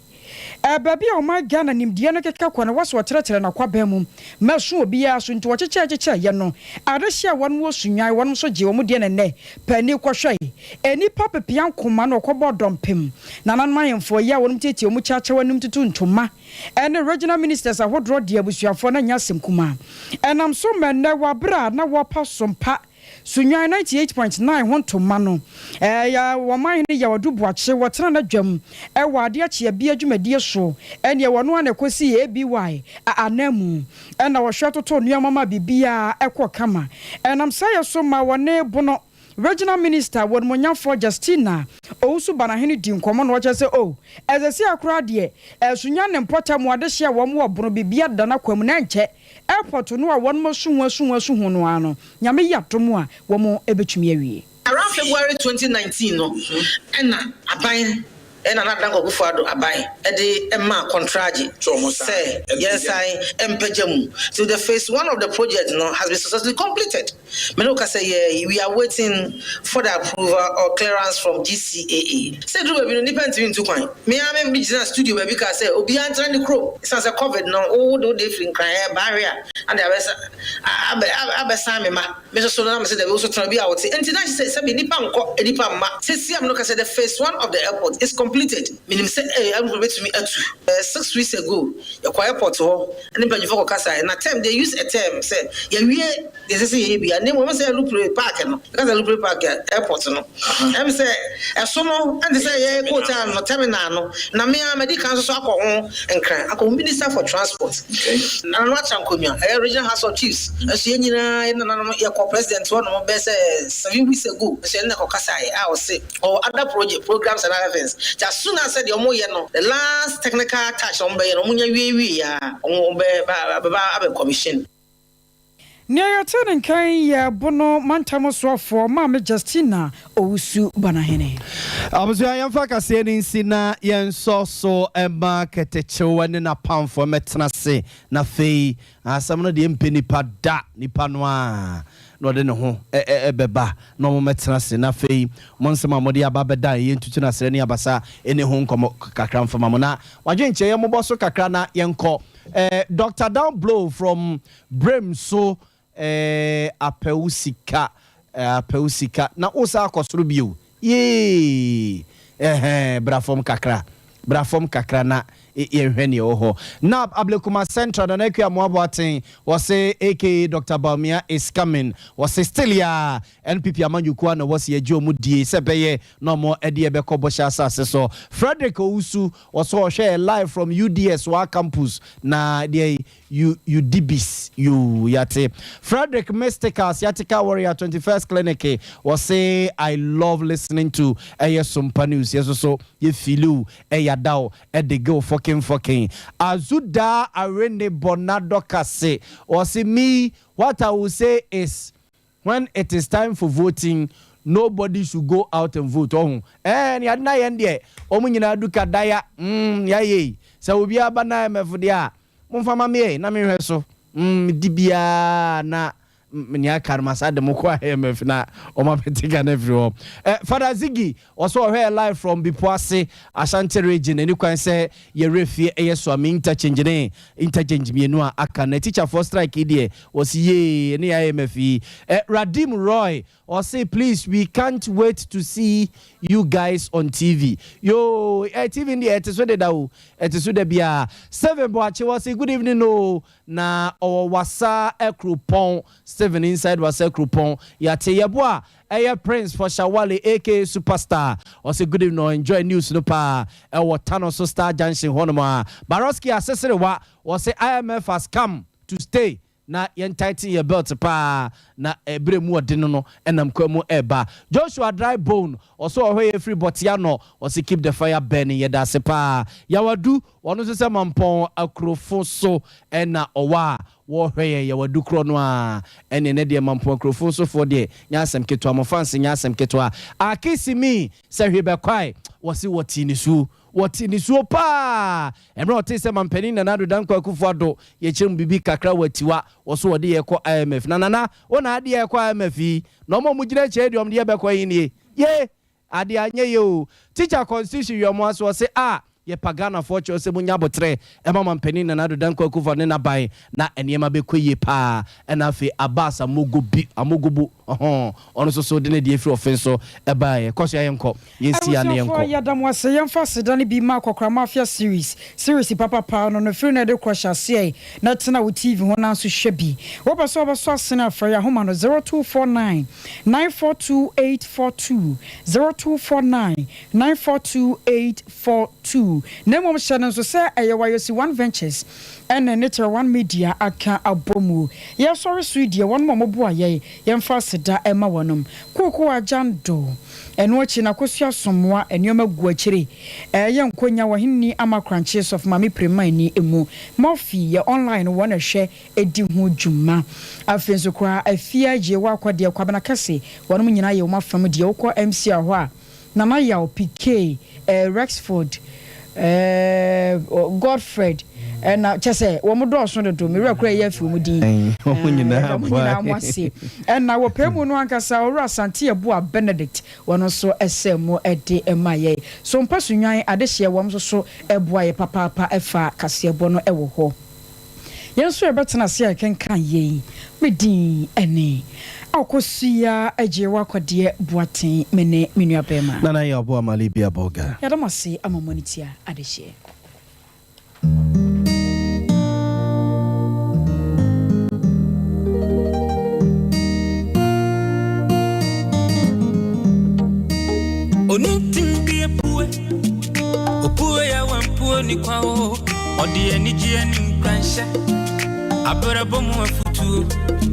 ɛɛ baabi a ɔman Ghana nimdeɛ no keka kɔ no wɔ sɛ ɔkyerɛkyerɛ n'akwaban mu ma ɛso obiara so nti wɔkyekyɛɛ kyekyɛɛ yɛ no adehyeɛ a wɔnom wɔ Sunyani wɔnom nso gyee wɔn deɛ na ɛnnɛ paani kɔhwɛe nnipa pepea nkoma na ɔkɔbɔɔ dɔmpem nananom ahemfo yi a wɔnom tietie wɔn kyakyɛw anim tutu ntoma ɛne regional ministers ahodoɔ deɛ abusuafoɔ no anyɛ asɛm kumaa. Ɛnam so ma ɛnnɛ wɔ aberɛ a na wɔrepa Sompa Sunyani 98.9 ho ntoma no, ɛyɛ wɔn manhene Yaw Adu Boakye wɔtena n'adwam wɔ adeɛ kyeabea dwumadie so, ɛneɛ wɔno ara na ɛkɔsii ABY ananmu ɛna wɔhwɛ totoo nnoɔma ma biribiara ɛkɔɔ kama. Ɛnam saa yɛ so ma wɔne Bono Regional Minister Wɔnumonyamfoɔ Justina Owusu Banahene dii nkɔmmɔ na ɔkyerɛ sɛ oh, ɛsɛ sɛ koraa deɛ Asunya ne mpɔtam adehyeɛ a wɔn wɔ bono biribiara deda n'akwan mu na ɛnkyɛ airport no a wɔn asu ho asu ho asu ho no ara no Nyame yɛ adom a wɔn bɛtumi awie.
Around February 2019 no ɛna aban. Nana Dankwa Akufo-Addo aban de maa kɔntragye sɛ yɛnsan mpagya mu. So the phase one of the project no has been successfully completed. Me ne wo kasa yi ara yi, we are waiting for the approval or clearance from GCAA. Sɛ ɛduru baabi no, nnipa ntumi ntu kwan. Me ara me gyinaa studio baabi kaa sɛ obiara ntena ne kurom. Ɛsiane sɛ covid no, wo de wo deɛ firi Nkran ɛreba ahwe a, na de abɛsa abɛ abɛsan me mma. Me nso so no na mese dabi, wo nso tena baabi a wote. Enti na kyerɛ sɛ sɛbe nnipa nkɔ, nnipa mma. Seesei a me ne wo kasa yi, the phase one of the airport is completed. Menim sɛ aeroplane bɛtumi atu. Six weeks ago, yɛkɔɔ airport hɔ ne mpanyimfoɔ kɔkasaeɛ. Na term, they use a term sɛ yɛawie deɛ ɛsɛ sɛ yɛyɛ biara. Na mmom ɛwɔ sɛ aeroplane park no, yɛka sɛ aeroplane park a, airport no, ɛm sɛ ɛso no ɛnte sɛ yɛn coach no, terminal no. Na me ara madi kan nso so akɔ ho Nkran, akɔhu Minister for Transport, Nana Akyang Konwa, ɛyɛ Regional House of Chiefs. Nso yɛn nyinaa, yɛn nananom, yɛkɔɔ President hɔ nom bɛyɛ sɛ 7 weeks ago, nso yɛne no kɔkasaeɛ a ɔse ɔwɔ other project, programs and other things. Nti as soon as sɛ deɛ wɔyɛ no, the last technical touch na wɔbɛyɛ no, wɔnya wiewie a, wɔn bɛ bɛba abɛ commission.
Nea yɛte ne nka yi yɛ Bono mantam soafoɔ Maame Justina Owusu Banahene.
Abusua yɛmfa kaseɛ no nsi na yɛnsɔ so mma Kɛtɛkyew ne n'apamfoɔ mmɛtena ase na afei asɛm no deɛ mpɛ nipa da, nipa no ara na ɔde ne ho bɛba na wɔn mmɛtena ase na afei mo nsɛm a mode aba abɛdan yɛn ntutu no asrɛ ne abasa nni ho nkɔmmɔ kakra mfa ma mo na wadwenkyerɛ yɛn mmobɔ so kakra na yɛnkɔ eh, Doctor Down Blow from Brem so eh, apɛ wo sika eh, apɛ wo sika na wo san akɔ soro bio yee ɛhɛn bra fam kakra bra fam kakra na yɛnhwɛ nea ɛwɔ hɔ. Nab Ablekuma Central Nana Akua Amoah Boateng wɔse aka Doctor Bawumia is coming wɔse still yaa NPP amanyɔkuo a na wɔse yɛgye wɔn die sɛ ɛbɛyɛ na wɔn de yɛ bɛkɔ bɔhyɛ asase so. Frederick Owusu wɔse ɔhwɛ yɛ live from UDS Waa Campus na deɛ You Udibis yoo yate. Frederick Mystical Sciatica Warrior 21st Clinic wɔse I love listening to ɛyɛ Sompa News yɛ soso yɛ feeli wo ɛya da wo ɛdege wo fɔkin fɔkin Azudaa Awene Bɔnadɔ Kase wɔse me what I will say is When it is time for voting, nobody should go out and vote ɔho ɛɛ nea ade no ayɛ no deɛ wɔn nyinaa du ka daya mm nea ayɛ yi sɛ obiara ba na IMF deɛ a momfa ma me ɛ na menhwɛ so mm medi biara na nea aka no masa de mo kɔ IMF na wɔn abɛte Ghana afiri hɔ ɛ Father Ziggy Ɔsɛ ɔhwɛ yɛ live from Bipoase, Ashanti region. Ɛni kwan sɛ yɛ werɛ fie ɛyɛ Suame interchange ne interchange mienu a aka no. Atikyafoɔ strike yi deɛ wɔse yee ɛne IMF yi. Eh, Radim Roy ɔse please we can't wait to see you guys on TV. Yoo, eh, TV no deɛ ɛte so deda o, ɛte so da biara. Stephen Boakye ɔse good evening oo, na ɔwɔ Wassa Akropɔn. Stephen inside Wassa Akropɔn. Yɛate yɛboa Ɛyɛ Prince for Shawale aka Superstar ɔse good evening ɔ enjoy news no paa ɛwɔ Tano so Star Junction hɔ nom a Baroski aseserewa ɔse IMF has come to stay na yɛn tighten yɛ belt paa na ɛberɛ mu ɔden no ɛnam kwan mu ɛreba Joshua Dry Bone ɔse ɔhwɛ yɛ firi Bɔteanɔ ɔse keep the fire burning yɛdaase paa Yawadu ɔno nso sɛ Mampɔn Akurofo so ɛna ɔwɔ a Wɔhwɛ yɛn yɛwɔ adu korɔ no aa ɛne ɛnɛ deɛ Mampong akurofo nso foɔ deɛ nyɛ asɛm ketewa mo fans nyɛ asɛm ketewa Akisi mi sɛ hwee bɛkwae wɔse wɔtee nisuo wɔtee nisuo paa ɛmerɛ wɔtee sɛ Mampanin Nana Addo Dankwa Akufo Addo yɛkyerɛ mu biribi kakra wɔ Atiwa wɔso wɔde yɛ kɔ IMF na Nana wo na adeɛ ɛkɔ IMF yi na ɔmo a ɔmo gyina akyire deɛ ɔmo de yɛ bɛkɔ yi nie ye Adeɛ anyɛ yie oo. Teacher constitution yɛ ɔmo aso ɔse ah yɛpa Ghanafoɔ kyɛw sɛ monya aboterɛ ɛma mampanin Nana Addo Dankwa Akufo ne n'aban na nneɛma bɛkɔ yie paa ɛna afei Abbas Amogobi Amogobo ɔhɔn ɔno nso so de ne deɛ firi ɔfen so ɛbaeɛ kɔ so yɛnkɔ yɛnsi ya na
Abusuafoɔ
yɛnkɔ.
yɛda mo ase yɛmfa aseda no bi ma Akɔkora Mafia series series papa paa no no firi na ɛde korɔ hyɛ aseɛ na tena wo TV ho nanso hwɛ bi wopɛ sɛ wobɛsɔ asene a frɛ yɛn ahoma no 0249 942842, 0249 942842. Na mmom hyɛ no nso sɛ ɛyɛ Wayosi One Ventures ɛne ne Kyerɛ One Media aka abɔ mu. Yɛsɔre so yi deɛ wɔnom a wɔboa yɛn, yɛmfa aseda mma wɔnom. Kooko Agyando, ɛno akyi no Akosua Somoa, nneɛma gu akyire, ɛyɛ nkonya wɔ Ahenni Ama Korankye Sɔfo Maame Premani mu. Murphy yɛ online no wɔn na ɛhwɛ di ho dwuma. Afei nso koraa afie a Yehowa akɔ deɛ Kwabena kɛse wɔnom nyinaa yɛ wɔn afam deɛ wokɔ MCR hɔ a Nana Yaw, PK, Rexford, Godfred, ɛna kyɛ sɛ wɔn dɔɔso dodo, me werɛ koraa yɛ afi wɔn din.
Wɔn nyinaa
Wɔn nyinaa mo ase. Ɛna wɔ pɛɛ mu no ankasa, Owura Asante Yeboah Benedict, wɔn nso ɛsɛ mu ɛde ma yɛn. So mpa so nwan adehyeɛ, wɔn nso so ɛboa yɛ papaapa ɛfa kaseɛbɔ no ɛwɔ hɔ. Yɛn nso yɛbɛtena ase a yɛkenkan yei. Me din ne Akosua Agyewa Kwadeɛ Boateng, me ne me nua barima.
Nana Yaw Boamah Libya Bolga.
Yɛda mo ase ama mo ani tua adehyeɛ.
Onuntin bi apue, opue ya wampuo ni kwa o, ɔde anigyeɛ ne nkuranhyɛ, abrabɔ mu afutuo.